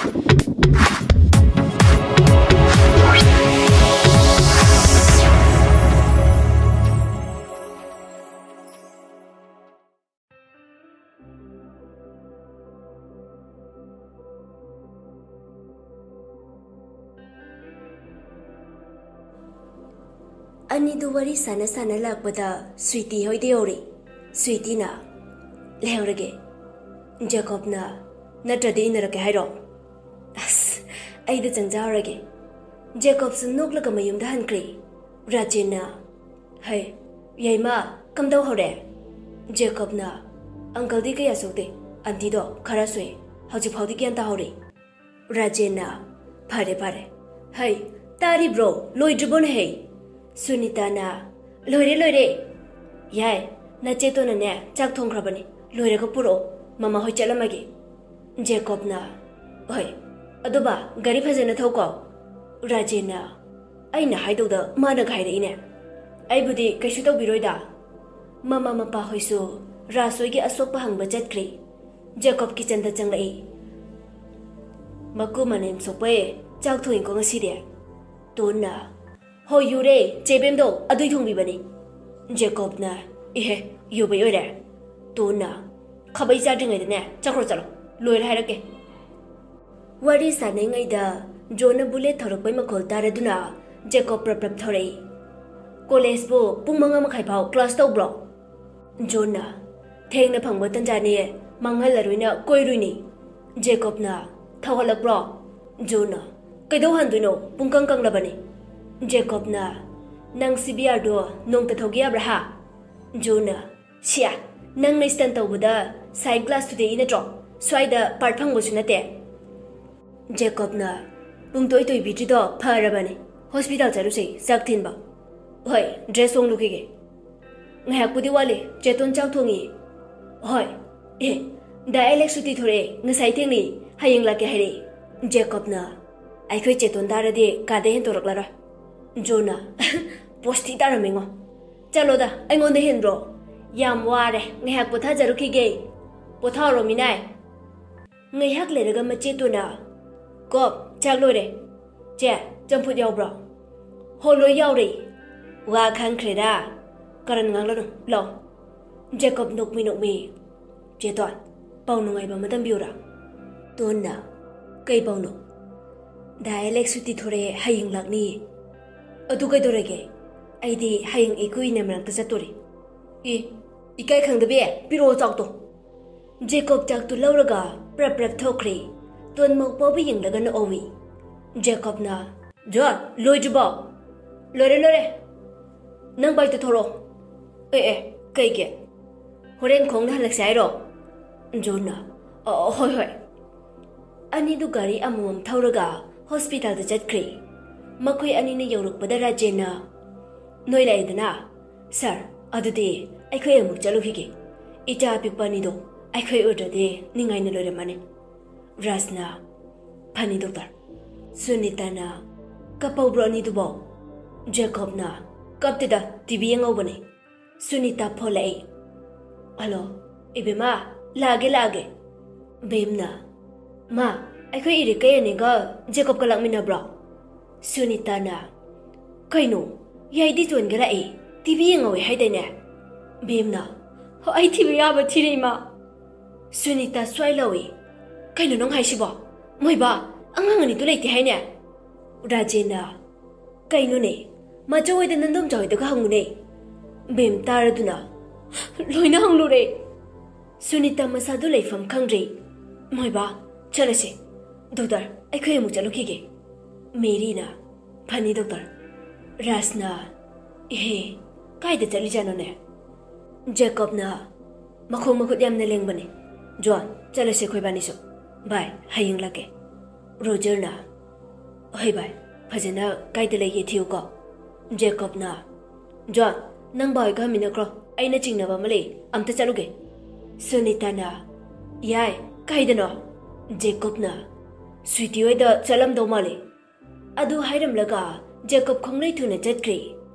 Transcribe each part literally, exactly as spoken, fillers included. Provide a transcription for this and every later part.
ꯑꯅꯤꯗꯨ ꯋꯥꯔꯤ ꯁꯥꯟꯅ ꯁꯥꯟꯅ ꯂꯥꯛꯄꯗ ꯁ꯭ꯋꯤꯇꯤ ꯍꯣꯏꯗ ꯌꯧꯔꯦ꯫ ꯁ꯭ꯋꯤꯇꯤꯅ, "ꯂꯩꯍꯧꯔꯒꯦ꯫ ꯖꯦꯀꯣꯕꯅ ꯅꯠꯇ꯭ꯔꯗꯤ ꯏꯟꯅꯔꯛꯀꯦ ꯍꯥꯏꯔꯣ?" ꯑꯁ, ꯑꯩꯗ ꯆꯪꯖꯍꯧꯔꯒꯦ꯫ ꯖꯦꯀꯣꯕꯁꯨ ꯅꯣꯛꯂꯒ ꯃꯌꯨꯝꯗ ꯍꯟꯈ꯭ꯔꯦ꯫ ꯔꯥꯖꯦꯟꯅ, "ꯍꯩ, ꯌꯥꯏꯃ, ꯀꯝꯗꯧꯍꯧꯔꯦ?" ꯖꯦꯀꯣꯕꯅ, "ꯑꯪꯀꯜꯗꯤ ꯀꯌꯥ ꯁꯣꯛꯇꯦ, ꯑꯟꯇꯤꯗꯣ ꯈꯔ ꯁꯣꯛꯑꯦ, ꯍꯧꯖꯤꯛ ꯐꯥꯎꯗꯤ ꯒ꯭ꯌꯥꯟ ꯇꯥꯍꯧꯔꯤ꯫" ꯔꯥꯖꯦꯟꯅ, "ꯐꯔꯦ, ꯐꯔꯦ꯫ ꯍꯩ, ꯇꯥꯔꯤꯕ꯭ꯔꯣ? ꯂꯣꯏꯗ꯭ꯔꯤꯕꯣꯅꯦ ꯍꯩ?" ꯁꯨꯅꯤꯇꯥꯅ, "ꯂꯣꯏꯔꯦ, ꯂꯣꯏꯔꯦ꯫ ꯌꯥꯏ, ꯅꯆꯦꯇꯣꯅꯅꯦ ꯆꯥꯛ ꯊꯣꯡꯈ꯭ꯔꯕꯅꯤ, ꯂꯣꯏꯔꯒ ꯄꯨꯔꯛꯑꯣ, ꯃꯃꯥ ꯍꯣꯏ ꯆꯠꯂꯝꯃꯒꯦ꯫" ꯖꯦꯀꯣꯕꯅ, "ꯍꯣꯏ, ꯑꯗꯣ ꯕꯥ, ꯒꯥꯔꯤ ꯐꯖꯅ ꯊꯧꯀꯣ꯫" ꯔꯥꯖꯦꯟꯅ, "ꯑꯩꯅ ꯍꯥꯏꯗꯧꯗ ꯃꯥꯅꯒ ꯍꯥꯏꯔꯛꯏꯅꯦ꯫ ꯑꯩꯕꯨꯗꯤ ꯀꯩꯁꯨ ꯇꯧꯕꯤꯔꯣꯏꯗ꯫" ꯃꯃꯥ ꯃꯄꯥ ꯍꯣꯏꯁꯨ ꯔꯥꯖ ꯍꯣꯏꯒꯤ ꯑꯁꯣꯛꯄ ꯍꯪꯕ ꯆꯠꯈ꯭ꯔꯦ꯫ ꯖꯦꯀꯣꯕ ꯀꯤꯆꯟꯗ ꯆꯪꯂꯛꯏ꯫ "ꯃꯀꯨ ꯃꯅꯦꯝ ꯁꯣꯛꯄꯩ ꯆꯥꯛ ꯊꯣꯡꯉꯤꯀꯣ ꯉꯁꯤꯗꯤ?" ꯇꯣꯟꯅ, "ꯍꯣꯏ, ꯌꯨꯔꯦ, ꯆꯦ ꯕꯦꯝꯗꯣ ꯑꯗꯨꯏ ꯊꯣꯡꯕꯤꯕꯅꯤ꯫" ꯖꯦꯀꯣꯕꯅ, "ꯏꯍꯦ, ꯌꯨꯕꯩ ꯑꯣꯏꯔꯦ꯫" ꯇꯣꯟꯅ, "ꯈꯥꯕꯩ ꯆꯥꯗ꯭ꯔꯤꯉꯩꯗꯅꯦ ꯆꯠꯈ꯭ꯔꯣ, ꯆꯠꯂꯣ, ꯂꯣꯏꯔꯦ ꯍꯥꯏꯔꯛꯀꯦ꯫" ꯋꯥꯔꯤ ꯁꯥꯟꯅꯩꯉꯩꯗ ꯖꯣꯟꯅ ꯕꯨꯂꯦꯠ ꯊꯧꯔꯛꯄꯩ ꯃꯈꯣꯜ ꯇꯥꯔꯗꯨꯅ ꯖꯦꯀꯣꯕ ꯄ꯭ꯔꯞ ꯄ꯭ꯔꯞ ꯊꯧꯔꯛꯏ꯫ "ꯀꯣꯂꯦꯖꯄꯨ ꯄꯨꯡ ꯃꯉꯥ ꯃꯈꯥꯏ ꯐꯥꯎ ꯀ꯭ꯂꯥꯁ ꯇꯧꯕ꯭ꯔꯣ?" ꯖꯣꯟꯅ, "ꯊꯦꯡꯅ ꯐꯪꯕ ꯇꯟꯖꯥꯅꯦ, ꯃꯥꯡꯍꯜꯂꯔꯣꯏꯅ ꯀꯣꯏꯔꯨꯏꯅꯤ꯫" ꯖꯦꯀꯣꯕꯅ, "ꯊꯧꯍꯜꯂꯛꯄ꯭ꯔꯣ?" ꯖꯣꯟꯅ, "ꯀꯩꯗꯧ ꯍꯟꯗꯣꯏꯅꯣ? ꯄꯨꯡ ꯀꯪ ꯀꯪꯂꯕꯅꯤ꯫" ꯖꯦꯀꯣꯕꯅ, "ꯅꯪ ꯁꯤ ꯕꯤ ꯑꯥꯔꯗꯣ ꯅꯣꯡꯇ ꯊꯧꯒꯦ ꯌꯥꯕ꯭ꯔꯥ ꯍꯥ?" ꯖꯣꯟꯅ, "ꯁꯤꯌꯥ, ꯅꯪꯅ ꯁ꯭ꯇꯟ ꯇꯧꯕꯗ ꯁꯥꯏꯠ ꯒ꯭ꯂꯥꯁ ꯊꯨꯗꯦꯛꯏ ꯅꯠꯇ꯭ꯔꯣ? ꯁ꯭ꯋꯥꯏꯗ ꯄꯥꯔꯠ ꯐꯪꯕꯁꯨ ꯅꯠꯇꯦ꯫" ꯖꯦꯀꯣꯕꯅ, "ꯄꯨꯡꯇꯣꯏ ꯇꯣꯏꯕꯤꯗ꯭ꯔꯤꯗꯣ ꯐꯔꯕꯅꯤ꯫ ꯍꯣꯁꯄꯤꯇꯥꯜ ꯆꯠꯂꯨꯁꯦ, ꯆꯥꯛ ꯊꯤꯟꯕ꯫" "ꯍꯣꯏ, ꯗ꯭ꯔꯦꯁ ꯍꯣꯡꯂꯨꯈꯤꯒꯦ꯫" "ꯉꯥꯏꯍꯥꯛꯄꯨꯗꯤ ꯋꯥꯠꯂꯤ, ꯆꯦꯇꯣꯟ ꯆꯥꯛ ꯊꯣꯡꯉꯤ꯫" "ꯍꯣꯏ꯫" "ꯑꯦ, ꯗꯥ ꯑꯦꯂꯦꯛꯁ ꯁꯨꯇꯤ ꯊꯣꯔꯛꯑꯦ, ꯉꯁꯥꯏ ꯊꯦꯡꯅꯩ, ꯍꯌꯦꯡ ꯂꯥꯛꯀꯦ ꯍꯥꯏꯔꯛꯏ꯫" ꯖꯦꯀꯣꯕꯅ, "ꯑꯩꯈꯣꯏ ꯆꯦꯇꯣꯟ ꯇꯥꯔꯗꯤ ꯀꯥꯗꯩ ꯍꯦꯟꯗꯣꯔꯛꯂꯔꯣꯏ꯫" ꯖꯣꯟꯅ, "ꯄꯣꯁꯇꯤ ꯇꯥꯔꯝꯃꯦꯉꯣ꯫ ꯆꯠꯂꯣꯗ, ꯑꯩꯉꯣꯟꯗ ꯍꯦꯟꯕ꯭ꯔꯣ? ꯌꯥꯝ ꯋꯥꯔꯦ, ꯉꯥꯏꯍꯥꯛ ꯄꯣꯊꯥꯖꯔꯨꯈꯤꯒꯦ꯫" "ꯄꯣꯊꯥꯔꯣ ꯃꯤꯅꯥꯏ꯫" ꯉꯥꯏꯍꯥꯛ ꯂꯩꯔꯒ ꯃꯆꯦꯇꯣꯟꯅ, "ꯀꯣꯞ, ꯆꯥꯛ ꯂꯣꯏꯔꯦ꯫ ꯆꯦ, ꯆꯝꯐꯨꯠ ꯌꯥꯎꯕ꯭ꯔꯣ?" "ꯍꯣ, ꯂꯣꯏ ꯌꯥꯎꯔꯦ꯫ ꯋꯥ ꯈꯪꯈ꯭ꯔꯦꯗ꯫ ꯀꯔꯟ ꯉꯥꯡꯂꯅꯨ, ꯂꯥꯛꯑꯣ꯫" ꯖꯦꯀꯣꯕ ꯅꯣꯛꯃꯤ ꯅꯣꯛꯃꯤ, "ꯆꯦ ꯇꯣꯟ, ꯄꯥꯎ ꯅꯨꯡꯉꯥꯏꯕ ꯑꯃ ꯇꯝꯕꯤꯌꯨꯔꯥ?" ꯇꯣꯟꯅ, "ꯀꯩ ꯄꯥꯎꯅꯣ?" "ꯗꯥ ꯑꯦꯂꯦꯛꯁ ꯁꯨꯇꯤ ꯊꯣꯔꯛꯑꯦ, ꯍꯌꯦꯡ ꯂꯥꯛꯅꯤꯌꯦ꯫" "ꯑꯗꯨ ꯀꯩꯗꯧꯔꯒꯦ? ꯑꯩꯗꯤ ꯍꯌꯦꯡ ꯏꯀꯨꯏꯅ ꯃꯅꯥꯛꯇ ꯆꯠꯇꯣꯔꯤ꯫" "ꯑꯦ, ꯏꯀꯥꯏ ꯈꯪꯗꯕꯤ, ꯄꯤꯔꯛꯑꯣ ꯆꯥꯛꯇꯣ꯫" ꯖꯦꯀꯣꯕ ꯆꯥꯛꯇꯨ ꯂꯧꯔꯒ ꯄ꯭ꯔꯞ ꯄ꯭ꯔꯞ ꯊꯣꯛꯈ꯭ꯔꯦ꯫ ꯇꯣꯟ ꯃꯧ ꯄꯥꯎꯕ ꯌꯦꯡꯂꯒ ꯅꯣꯛꯍꯧꯏ꯫ ꯖꯦꯀꯣꯕꯅ, "ꯖꯣꯟ, ꯂꯣꯏꯗ꯭ꯔꯤꯕꯣ?" "ꯂꯣꯏꯔꯦ, ꯂꯣꯏꯔꯦ꯫ ꯅꯪ ꯕꯥꯏꯛꯇ ꯊꯧꯔꯛꯑꯣ꯫" "ꯑꯦ, ꯑꯦ, ꯀꯩꯒꯤ?" "ꯍꯣꯔꯦꯟ ꯈꯣꯡꯅ ꯍꯜꯂꯛꯁꯦ ꯍꯥꯏꯔꯣ?" ꯖꯣꯟꯅ, "ꯑ, ꯍꯣꯏ, ꯍꯣꯏ꯫" ꯑꯅꯤꯗꯨ ꯒꯥꯔꯤ ꯑꯃꯃꯝ ꯊꯧꯔꯒ ꯍꯣꯁꯄꯤꯇꯥꯜꯗ ꯆꯠꯈ꯭ꯔꯦ꯫ ꯃꯈꯣꯏ ꯑꯅꯤꯅ ꯌꯧꯔꯛꯄꯗ ꯔꯥꯖꯦꯟꯅ, "ꯅꯣꯏ ꯂꯥꯛꯑꯦꯗꯅ? ꯁꯥꯔ, ꯑꯗꯨꯗꯤ ꯑꯩꯈꯣꯏ ꯑꯃꯨꯛ ꯆꯠꯂꯨꯈꯤꯒꯦ꯫ ꯏꯆꯥ ꯑꯄꯤꯛꯄ ꯑꯅꯤꯗꯣ ꯑꯩꯈꯣꯏ ꯎꯗ꯭ꯔꯗꯤ ꯅꯤꯡꯉꯥꯏꯅ ꯂꯣꯏꯔꯝꯃꯅꯤ꯫" ꯔꯥꯖꯅ, "ꯐꯅꯤ, ꯗꯣꯛꯇꯔ꯫" ꯁꯨꯅꯤꯇꯥꯅ, "ꯀꯞꯄꯧꯕ꯭ꯔꯣ ꯑꯅꯤꯗꯨꯕꯣ?" ꯖꯦꯀꯣꯕꯅ, "ꯀꯞꯇꯦꯗ, ꯇꯤ ꯚꯤ ꯌꯦꯡꯍꯧꯕꯅꯦ꯫" ꯁꯨꯅꯤꯇꯥ ꯐꯣꯟ ꯂꯥꯛꯑꯦ꯫ "ꯍꯜꯂꯣ, ꯏꯕꯦꯝꯃ, ꯂꯥꯛꯑꯒꯦ, ꯂꯥꯛꯑꯒꯦ꯫" ꯕꯦꯝꯅ, "ꯃꯥ, ꯑꯩꯈꯣꯏ ꯏꯔꯤꯛꯀꯩ ꯑꯅꯤꯒ ꯖꯦꯀꯣꯕꯀ ꯂꯥꯛꯃꯤꯟꯅꯕ꯭ꯔꯣ?" ꯁꯨꯅꯤꯇꯥꯅ, "ꯀꯩꯅꯣ, ꯌꯥꯏꯗꯤ ꯖꯣꯟꯒ ꯂꯥꯛꯑꯦ, ꯇꯤ ꯚꯤ ꯌꯦꯡꯍꯧꯋꯦ ꯍꯥꯏꯗꯥꯏꯅꯦ?" ꯕꯦꯝꯅ, "ꯍꯣ, ꯑꯩ ꯊꯤꯕ ꯌꯥꯕ ꯊꯤꯔꯦ, ꯏꯃꯥ꯫" ꯁꯨꯅꯤꯇꯥ ꯁ꯭ꯋꯥꯏ ꯂꯥꯎꯏ, "ꯀꯩꯅꯣ ꯅꯪ ꯍꯥꯏꯁꯤꯕꯣ? ꯃꯣꯏꯕꯥ, ꯑꯉꯥꯡ ꯑꯅꯤꯗꯨ ꯂꯩꯇꯦ ꯍꯥꯏꯅꯦ?" ꯔꯥꯖꯦꯟꯅ, "ꯀꯩꯅꯣꯅꯦ? ꯃꯆꯧ ꯍꯣꯏꯗ ꯅꯟꯗꯣꯝꯆꯥ ꯍꯣꯏꯗꯒ ꯍꯪꯉꯨꯅꯦ꯫" ꯕꯦꯝ ꯇꯥꯔꯗꯨꯅ, "ꯂꯣꯏꯅ ꯍꯪꯂꯨꯔꯦ꯫" ꯁꯨꯅꯤꯇꯥ ꯃꯁꯥꯗꯨ ꯂꯩꯐꯝ ꯈꯪꯗ꯭ꯔꯦ꯫ "ꯃꯣꯏꯕꯥ, ꯆꯠꯂꯁꯦ꯫ ꯗꯣꯛꯇꯔ, ꯑꯩꯈꯣꯏ ꯑꯃꯨꯛ ꯆꯠꯂꯨꯈꯤꯒꯦ꯫" ꯃꯦꯔꯤꯅ, "ꯐꯅꯤ, ꯗꯣꯛꯇꯔ꯫" ꯔꯥꯖꯅ, "ꯏꯍꯦ, ꯀꯥꯏꯗ ꯆꯠꯂꯤꯖꯥꯠꯅꯣꯅꯦ?" ꯖꯦꯀꯣꯕꯅ, "ꯃꯈꯣꯡ ꯃꯈꯨꯠ ꯌꯥꯝꯅ ꯂꯦꯡꯕꯅꯦ꯫ ꯖꯣꯟ, ꯆꯠꯂꯁꯦ ꯑꯩꯈꯣꯏꯕꯥꯅꯤꯁꯨ꯫ ꯕꯥꯏ, ꯍꯌꯦꯡ ꯂꯥꯛꯀꯦ꯫" ꯔꯣꯖꯔꯅ, "ꯍꯣꯏ ꯕꯥꯏ, ꯐꯖꯅ ꯀꯥꯏꯗ ꯂꯩꯒꯦ ꯊꯤꯌꯨꯀꯣ꯫" ꯖꯦꯀꯣꯕꯅ, "ꯖꯣꯟ, ꯅꯪ ꯕꯥ ꯍꯣꯏꯒ ꯍꯟꯃꯤꯟꯅꯈ꯭ꯔꯣ, ꯑꯩꯅ ꯆꯤꯡꯅꯕ ꯑꯃ ꯂꯩ, ꯑꯝꯇ ꯆꯠꯂꯨꯒꯦ꯫" ꯁꯨꯅꯤꯇꯥꯅ, "ꯌꯥꯏ, ꯀꯥꯏꯗꯅꯣ?" ꯖꯦꯀꯣꯕꯅ, "ꯁ꯭ꯋꯤꯇꯤ ꯍꯣꯏꯗ ꯆꯠꯂꯝꯗꯧ ꯃꯥꯜꯂꯤ꯫" ꯑꯗꯨ ꯍꯥꯏꯔꯝꯂꯒ ꯖꯦꯀꯣꯕ ꯈꯣꯡꯂꯩ ꯊꯨꯅ ꯆꯠꯈ꯭ꯔꯦ꯫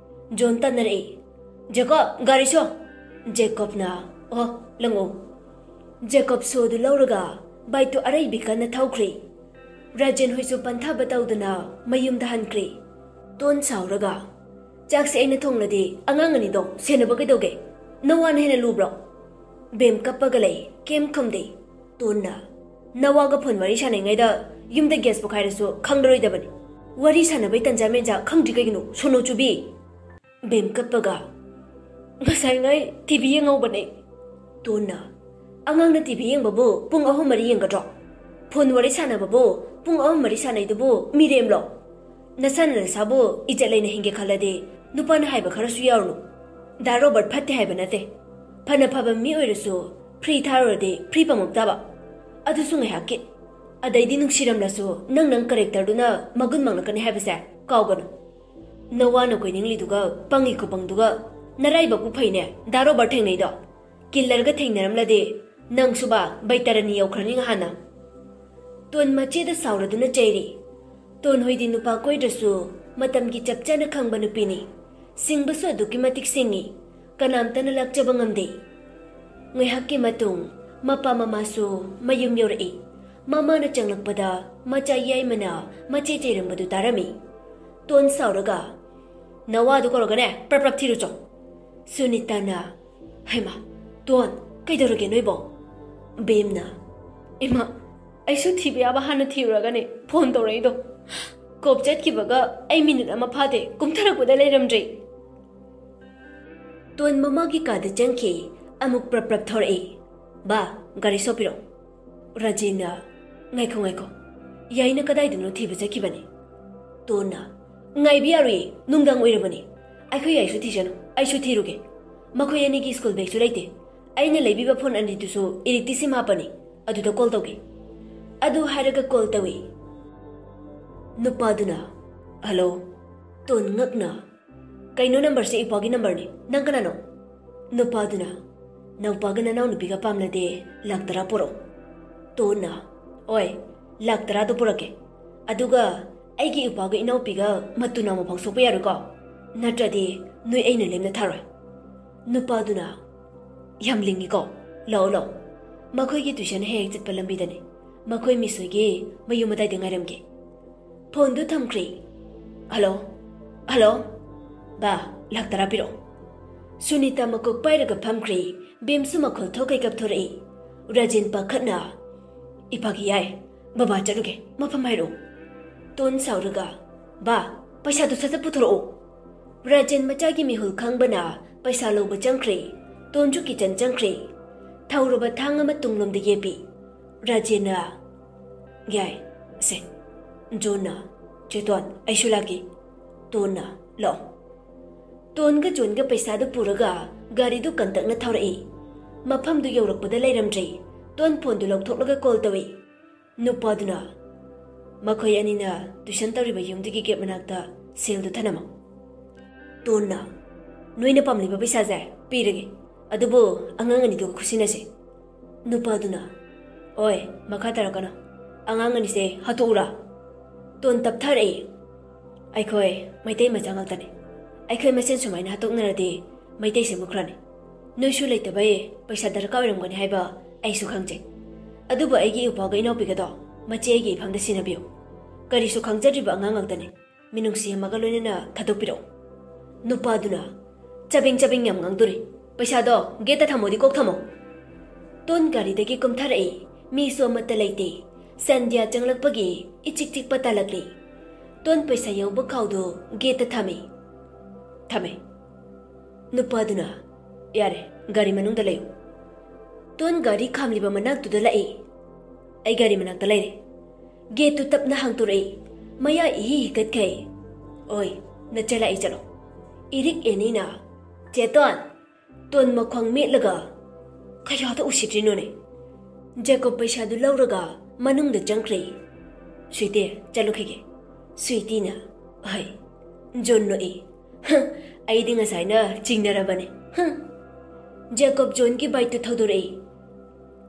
ꯖꯣꯟ ꯇꯥꯟꯅꯔꯛꯏ, "ꯖꯦꯀꯣꯕ, ꯒꯥꯔꯤ ꯁꯣ!" ꯖꯦꯀꯣꯕꯅ, "ꯑꯣ, ꯂꯪꯉꯣ꯫" ꯖꯦꯀꯣꯕ ꯁꯣꯗꯨ ꯂꯧꯔꯒ ꯕꯥꯏꯛꯇꯨ ꯑꯔꯩꯕꯤ ꯀꯟꯅ ꯊꯧꯈ꯭ꯔꯦ꯫ ꯔꯥꯖꯦꯟ ꯍꯣꯏꯁꯨ ꯄꯟꯊꯥꯕ ꯇꯧꯗꯅ ꯃꯌꯨꯝꯗ ꯍꯟꯈ꯭ꯔꯦ꯫ ꯇꯣꯟ ꯁꯥꯎꯔꯒ, "ꯆꯥꯛꯁꯦ ꯑꯩꯅ ꯊꯣꯡꯂꯗꯤ ꯑꯉꯥꯡ ꯑꯅꯤꯗꯣ ꯁꯦꯟꯅꯕ ꯀꯩꯗꯧꯒꯦ? ꯅꯋꯥꯅ ꯍꯦꯟꯅ ꯂꯨꯕ꯭ꯔꯣ?" ꯕꯦꯝ ꯀꯞꯄꯒ ꯂꯩ, ꯀꯩꯝ ꯈꯨꯝꯗꯦ꯫ ꯇꯣꯟꯅ, "ꯅꯋꯥꯒ ꯐꯣꯟ ꯋꯥꯔꯤ ꯁꯥꯟꯅꯉꯩꯗ ꯌꯨꯝꯗ ꯒ꯭ꯌꯥꯁ ꯄꯣꯈꯥꯏꯔꯁꯨ ꯈꯪꯂꯔꯣꯏꯗꯕꯅꯤ꯫ ꯋꯥꯔꯤ ꯁꯥꯟꯅꯕꯩ ꯇꯟꯖꯥ ꯃꯦꯟꯖꯥ ꯈꯪꯗ꯭ꯔꯤ ꯀꯩꯒꯤꯅꯣ, ꯁꯣꯅꯣ ꯆꯨꯕꯤ?" ꯕꯦꯝ ꯀꯞꯄꯒ, "ꯉꯁꯥꯏꯉꯩ ꯇꯤ ꯚꯤ ꯌꯦꯡꯍꯧꯕꯅꯦ꯫" ꯇꯣꯟꯅ, "ꯑꯉꯥꯡꯅ ꯇꯤ ꯚꯤ ꯌꯦꯡꯕꯕꯨ ꯄꯨꯡ ꯑꯍꯨꯝ ꯃꯔꯤ ꯌꯦꯡꯒꯗ꯭ꯔꯣ? ꯐꯣꯟ ꯋꯥꯔꯤ ꯁꯥꯟꯅꯕꯕꯨ ꯄꯨꯡ ꯑꯍꯨꯝ ꯃꯔꯤ ꯁꯥꯟꯅꯩꯗꯨꯕꯨ ꯃꯤꯔꯦꯝꯂꯣ? ꯅꯁꯥꯅ ꯅꯁꯥꯕꯨ ꯏꯖꯠ ꯂꯩꯅ ꯍꯤꯡꯒꯦ ꯈꯜꯂꯗꯤ ꯅꯨꯄꯥꯅ ꯍꯥꯏꯕ ꯈꯔꯁꯨ ꯌꯥꯎꯔꯨꯅꯨ꯫ ꯗꯥ ꯔꯣꯕꯔꯠ ꯐꯠꯇꯦ ꯍꯥꯏꯕ ꯅꯠꯇꯦ꯫ ꯐꯅ ꯐꯕ ꯃꯤ ꯑꯣꯏꯔꯁꯨ ꯐ꯭ꯔꯤ ꯊꯥꯔꯨꯔꯗꯤ ꯐ꯭ꯔꯤ ꯄꯥꯝꯃꯛ ꯇꯥꯕ꯫ ꯑꯗꯨꯁꯨ ꯉꯥꯏꯍꯥꯛꯀꯤ꯫ ꯑꯗꯩꯗꯤ ꯅꯨꯡꯁꯤꯔꯝꯂꯁꯨ ꯅꯪ ꯅꯪ ꯀꯦꯔꯦꯛꯇꯔꯗꯨꯅ ꯃꯒꯨꯟ ꯃꯥꯡꯂꯛꯀꯅꯤ ꯍꯥꯏꯕꯁꯦ ꯀꯥꯎꯒꯅꯨ꯫ ꯅꯋꯥꯅ ꯀꯣꯏꯅꯤꯡꯂꯤꯗꯨꯒ ꯄꯪꯉꯤ ꯈꯨꯄꯪꯗꯨꯒ꯫ ꯅꯔꯥꯏꯕꯛꯄꯨ ꯐꯩꯅꯦ ꯗꯥ ꯔꯣꯕꯔꯠ ꯊꯦꯡꯅꯩꯗꯣ꯫ ꯀꯤꯜꯂꯔꯒ ꯊꯦꯡꯅꯔꯝꯂꯗꯤ ꯅꯪꯁꯨꯕ ꯕꯩꯇꯔꯅꯤ ꯌꯧꯈ꯭ꯔꯅꯤ ꯉꯍꯥꯟꯅ꯫" ꯇꯣꯟ ꯃꯆꯦꯗ ꯁꯥꯎꯔꯗꯨꯅ ꯆꯩꯔꯤ꯫ ꯇꯣꯟ ꯍꯣꯏꯗꯤ ꯅꯨꯄꯥ ꯀꯣꯏꯗ꯭ꯔꯁꯨ ꯃꯇꯝꯒꯤ ꯆꯞ ꯆꯥꯅ ꯈꯪꯕ ꯅꯨꯄꯤꯅꯤ꯫ ꯁꯤꯡꯕꯁꯨ ꯑꯗꯨꯛꯀꯤ ꯃꯇꯤꯛ ꯁꯤꯡꯉꯤ꯫ ꯀꯅꯥꯝꯇꯅ ꯂꯥꯛꯆꯕ ꯉꯝꯗꯦ꯫ ꯉꯥꯏꯍꯥꯛꯀꯤ ꯃꯇꯨꯡ ꯃꯄꯥ ꯃꯃꯥꯁꯨ ꯃꯌꯨꯝ ꯌꯧꯔꯛꯏ꯫ ꯃꯃꯥꯅ ꯆꯪꯂꯛꯄꯗ ꯃꯆꯥ ꯌꯥꯏꯃꯅ ꯃꯆꯦ ꯆꯩꯔꯝꯕꯗꯨ ꯇꯥꯔꯝꯃꯤ꯫ ꯇꯣꯟ ꯁꯥꯎꯔꯒ, "ꯅꯋꯥꯗꯨ ꯀꯧꯔꯒꯅꯦ ꯄ꯭ꯔꯞ ꯄ꯭ꯔꯞ ꯊꯤꯔꯨꯆꯣ꯫" ꯁꯨꯅꯤꯇꯥꯅ, "ꯍꯩꯃꯥ, ꯇꯣꯟ, ꯀꯩꯗꯧꯔꯒꯦ ꯅꯣꯏꯕꯣ?" ꯕꯦꯝꯅ, "ꯏꯃꯥ, ꯑꯩꯁꯨ ꯊꯤꯕ ꯌꯥꯕ ꯍꯥꯟꯅ ꯊꯤꯔꯨꯔꯒꯅꯦ ꯐꯣꯟ ꯇꯧꯔꯛꯏꯗꯣ꯫ ꯀꯣꯞ ꯆꯠꯈꯤꯕꯒ ꯑꯩ ꯃꯤꯅꯤꯠ ꯑꯃ ꯐꯥꯗꯦ, ꯀꯨꯝꯊꯔꯛꯄꯗ ꯂꯩꯔꯝꯗ꯭ꯔꯦ꯫" ꯇꯣꯟ ꯃꯃꯥꯒꯤ ꯀꯥꯗ ꯆꯪꯈꯤ꯫ ꯑꯃꯨꯛ ꯄ꯭ꯔꯞ ꯄ꯭ꯔꯞ ꯊꯧꯔꯛꯏ꯫ "ꯕꯥ, ꯒꯥꯔꯤ ꯁꯣ ꯄꯤꯔꯛꯑꯣ꯫" ꯔꯥꯖꯦꯟꯅ, "ꯉꯥꯏꯈꯣ, ꯉꯥꯏꯈꯣ꯫ ꯌꯥꯏꯅ ꯀꯗꯥꯏꯗꯅꯣ ꯊꯤꯕ ꯆꯠꯈꯤꯕꯅꯤ꯫" ꯇꯣꯟꯅ, "ꯉꯥꯏꯕ ꯌꯥꯔꯣꯏꯌꯦ, ꯅꯨꯡꯗꯥꯡ ꯑꯣꯏꯔꯕꯅꯤ꯫ ꯑꯩꯈꯣꯏ ꯌꯥꯏꯁꯨ ꯊꯤꯖꯅꯨ, ꯑꯩꯁꯨ ꯊꯤꯔꯨꯒꯦ꯫ ꯃꯈꯣꯏ ꯑꯅꯤꯒꯤ ꯁ꯭ꯀꯨꯜ ꯕꯦꯒꯁꯨ ꯂꯩꯇꯦ꯫ ꯑꯩꯅ ꯂꯩꯕꯤꯕ ꯐꯣꯟ ꯑꯅꯤꯗꯨꯁꯨ ꯏꯔꯤꯛꯇꯤ ꯁꯤꯝ ꯍꯥꯞꯄꯅꯤ꯫ ꯑꯗꯨꯗ ꯀꯣꯜ ꯇꯧꯒꯦ꯫" ꯑꯗꯨ ꯍꯥꯏꯔꯒ ꯀꯣꯜ ꯇꯧꯏ꯫ ꯅꯨꯄꯥꯗꯨꯅ, "ꯍꯜꯂꯣ꯫" ꯇꯣꯟ ꯉꯛꯅ, "ꯀꯩꯅꯣ, ꯅꯝꯕꯔꯁꯦ ꯏꯄꯥꯒꯤ ꯅꯝꯕꯔꯅꯤ꯫ ꯅꯪ ꯀꯅꯥꯅꯣ?" ꯅꯨꯄꯥꯗꯨꯅ, "ꯅꯧꯄꯥꯒ ꯅꯅꯥꯎꯅꯨꯄꯤꯒ ꯄꯥꯝꯂꯗꯤ ꯂꯥꯛ ꯇꯔꯥ ꯄꯨꯔꯛꯑꯣ꯫" ꯇꯣꯟꯅ, "ꯍꯣꯏ, ꯂꯥꯛ ꯇꯔꯥꯗꯣ ꯄꯨꯔꯛꯀꯦ꯫ ꯑꯗꯨꯒ ꯑꯩꯒꯤ ꯏꯄꯥꯒ ꯏꯅꯥꯎꯄꯤꯒ ꯃꯇꯨ ꯅꯥꯎꯃ ꯐꯥꯎ ꯁꯣꯛꯄ ꯌꯥꯔꯣꯏꯀꯣ? ꯅꯠꯇ꯭ꯔꯗꯤ ꯅꯣꯏ ꯑꯩꯅ ꯂꯦꯝꯅ ꯊꯥꯔꯣꯏ꯫" ꯅꯨꯄꯥꯗꯨꯅ, "ꯌꯥꯝ ꯂꯤꯡꯉꯤꯀꯣ꯫ ꯂꯥꯛꯑꯣ, ꯂꯥꯛꯑꯣ꯫ ꯃꯈꯣꯏꯒꯤ ꯇꯨꯏꯁꯟ ꯍꯦꯛ ꯍꯦꯛ ꯆꯠꯄ ꯂꯝꯕꯤꯗꯅꯤ꯫ ꯃꯈꯣꯏ ꯃꯤꯁꯣꯏꯒꯤ ꯃꯌꯨꯝ ꯑꯗꯥꯏꯗ ꯉꯥꯏꯔꯝꯒꯦ꯫ ꯐꯣꯟꯗꯨ ꯊꯝꯈ꯭ꯔꯦ꯫ "ꯍꯜꯂꯣ, ꯍꯜꯂꯣ, ꯕꯥ, ꯂꯥꯛ ꯇꯔꯥ ꯄꯤꯔꯛꯑꯣ꯫" ꯁꯨꯅꯤꯇꯥ ꯃꯀꯣꯛ ꯄꯥꯏꯔꯒ ꯐꯝꯈ꯭ꯔꯦ꯫ ꯕꯦꯝꯁꯨ ꯃꯈꯣꯜ ꯊꯣꯛꯀꯩ ꯀꯞꯊꯣꯔꯛꯏ꯫ ꯔꯥꯖꯦꯟ ꯄꯥꯈꯠꯅ, "ꯏꯄꯥꯒꯤ ꯌꯥꯏ, ꯕꯕꯥ ꯆꯠꯂꯨꯒꯦ, ꯃꯐꯝ ꯍꯥꯏꯔꯛꯑꯣ꯫" ꯇꯣꯟ ꯁꯥꯎꯔꯒ, "ꯕꯥ, ꯄꯩꯁꯥꯗꯨ ꯁꯠ ꯁꯠ ꯄꯨꯊꯣꯔꯛꯑꯣ꯫" ꯔꯥꯖꯦꯟ ꯃꯆꯥꯒꯤ ꯃꯤꯍꯨꯜ ꯈꯪꯕꯅ ꯄꯩꯁꯥ ꯂꯧꯕ ꯆꯪꯈ꯭ꯔꯦ꯫ ꯇꯣꯟꯁꯨ ꯀꯤꯆꯟ ꯆꯪꯈ꯭ꯔꯦ꯫ ꯊꯧꯔꯕ ꯊꯥꯡ ꯑꯃ ꯇꯨꯡꯂꯣꯝꯗ ꯌꯦꯞꯄꯤ꯫ ꯔꯥꯖꯦꯟꯅ, "ꯌꯥꯏ, ꯁꯦ꯫" ꯖꯣꯟꯅ, "ꯆꯦ ꯇꯣꯟ, ꯑꯩꯁꯨ ꯂꯥꯛꯀꯦ꯫" ꯇꯣꯟꯅ, "ꯂꯥꯛꯑꯣ꯫" ꯇꯣꯟꯒ ꯖꯣꯟꯒ ꯄꯩꯁꯥꯗꯨ ꯄꯨꯔꯒ ꯒꯥꯔꯤꯗꯨ ꯀꯟꯇꯛꯅ ꯊꯧꯔꯛꯏ꯫ ꯃꯐꯝꯗꯨ ꯌꯧꯔꯛꯄꯗ ꯂꯩꯔꯝꯗ꯭ꯔꯦ꯫ ꯇꯣꯟ ꯐꯣꯟꯗꯨ ꯂꯧꯊꯣꯛꯂꯒ ꯀꯣꯜ ꯇꯧꯏ꯫ ꯅꯨꯄꯥꯗꯨꯅ, "ꯃꯈꯣꯏ ꯑꯅꯤꯅ ꯇꯨꯏꯁꯟ ꯇꯧꯔꯤꯕ ꯌꯨꯝꯗꯨꯒꯤ ꯒꯦꯠ ꯃꯅꯥꯛꯇ ꯁꯦꯜꯗꯨ ꯊꯅꯝꯃꯣ꯫" ꯇꯣꯟꯅ, "ꯅꯣꯏꯅ ꯄꯥꯝꯂꯤꯕ ꯄꯩꯁꯥꯁꯦ ꯄꯤꯔꯒꯦ, ꯑꯗꯨꯕꯨ ꯑꯉꯥꯡ ꯑꯅꯤꯗꯨꯒ ꯈꯨꯠꯁꯤꯟꯅꯁꯤ꯫" ꯅꯨꯄꯥꯗꯨꯅ, "ꯑꯣꯏ, ꯃꯈꯥ ꯇꯥꯔꯛꯀꯅꯨ꯫ ꯑꯉꯥꯡ ꯑꯅꯤꯁꯦ ꯍꯥꯠꯇꯣꯛꯎꯔꯥ?" ꯇꯣꯟ ꯇꯞꯊꯔꯛꯏ꯫ "ꯑꯩꯈꯣꯏ ꯃꯩꯇꯩ ꯃꯆꯥ ꯉꯥꯛꯇꯅꯤ꯫ ꯑꯩꯈꯣꯏ ꯃꯁꯦꯟ ꯁꯨꯃꯥꯏꯅ ꯍꯥꯠꯇꯣꯛꯅꯔꯗꯤ ꯃꯩꯇꯩꯁꯦ ꯃꯨꯠꯈ꯭ꯔꯅꯤ꯫ ꯅꯣꯏꯁꯨ ꯂꯩꯇꯕꯩ ꯄꯩꯁꯥ ꯗꯔꯀꯥꯔ ꯑꯣꯏꯔꯝꯒꯅꯤ ꯍꯥꯏꯕ ꯑꯩꯁꯨ ꯈꯪꯖꯩ꯫ ꯑꯗꯨꯕꯨ ꯑꯩꯒꯤ ꯏꯄ꯭ꯋꯥꯒ ꯏꯅꯥꯎꯄꯤꯒꯗꯣ ꯃꯆꯦ ꯑꯩꯒꯤ ꯏꯐꯝꯗ ꯁꯤꯟꯅꯕꯤꯌꯨ꯫ ꯀꯔꯤꯁꯨ ꯈꯪꯖꯗ꯭ꯔꯤꯕ ꯑꯉꯥꯡ ꯉꯥꯛꯇꯅꯤ꯫ ꯃꯤꯅꯨꯡꯁꯤ ꯑꯃꯒ ꯂꯣꯏꯅꯅ ꯊꯥꯗꯣꯛꯄꯤꯔꯛꯎ꯫" ꯅꯨꯄꯥꯗꯨꯅ, "ꯆꯕꯦꯡ ꯆꯕꯦꯡ ꯌꯥꯝ ꯉꯥꯡꯗꯣꯔꯤ꯫ ꯄꯩꯁꯥꯗꯣ ꯒꯦꯠꯇ ꯊꯝꯃꯣꯗꯤ ꯀꯣꯛ ꯊꯝꯃꯣ꯫" ꯇꯣꯟ ꯒꯥꯔꯤꯗꯒꯤ ꯀꯨꯝꯊꯔꯛꯏ꯫ ꯃꯤꯁꯨ ꯑꯃꯠꯇ ꯂꯩꯇꯦ꯫ ꯁꯟꯙ꯭ꯌꯥ ꯆꯪꯂꯛꯄꯒꯤ ꯏꯆꯤꯛ ꯆꯤꯛꯄ ꯇꯥꯂꯛꯂꯤ꯫ ꯇꯣꯟ ꯄꯩꯁꯥ ꯌꯥꯎꯕ ꯈꯥꯎꯗꯨ ꯒꯦꯠꯇ ꯊꯝꯃꯤ꯫ ꯊꯝꯃꯦ꯫ ꯅꯨꯄꯥꯗꯨꯅ, "ꯌꯥꯔꯦ, ꯒꯥꯔꯤ ꯃꯅꯨꯡꯗ ꯂꯩꯌꯨ꯫" ꯇꯣꯟ ꯒꯥꯔꯤ ꯈꯥꯝꯂꯤꯕ ꯃꯅꯥꯛꯇꯨꯗ ꯂꯥꯛꯏ꯫ "ꯑꯩ ꯒꯥꯔꯤ ꯃꯅꯥꯛꯇ ꯂꯩꯔꯦ꯫" ꯒꯦꯠꯇꯨ ꯇꯞꯅ ꯍꯥꯡꯇꯣꯔꯛꯏ꯫ ꯃꯌꯥ ꯏꯍꯤ ꯍꯤꯒꯠꯈꯩ꯫ "ꯑꯣꯏ, ꯅꯆꯦ ꯂꯥꯛꯏ, ꯆꯠꯂꯣ꯫" ꯏꯔꯤꯛ ꯑꯦꯅꯤꯅ, "ꯆꯦꯇꯣꯟ!" ꯇꯣꯟ ꯃꯈ꯭ꯋꯥꯡ ꯃꯦꯠꯂꯒ, "ꯀꯌꯥꯗ ꯎꯁꯤꯠꯇ꯭ꯔꯤꯅꯣꯅꯦ?" ꯖꯦꯀꯣꯕ ꯄꯩꯁꯥꯗꯨ ꯂꯧꯔꯒ ꯃꯅꯨꯡꯗ ꯆꯪꯈ꯭ꯔꯦ꯫ "ꯁ꯭ꯋꯤꯇꯤ, ꯆꯠꯂꯨꯈꯤꯒꯦ꯫" ꯁ꯭ꯋꯤꯇꯤꯅ, "ꯍꯩ꯫" ꯖꯣꯟ ꯅꯣꯛꯏ꯫ "ꯍ, ꯑꯩꯗꯤ ꯉꯁꯥꯏꯅ ꯆꯤꯡꯅꯔꯕꯅꯦ꯫ ꯍ꯫" ꯖꯦꯀꯣꯕ ꯖꯣꯟꯒꯤ ꯕꯥꯏꯛꯇꯨ ꯊꯧꯗꯣꯔꯛꯏ꯫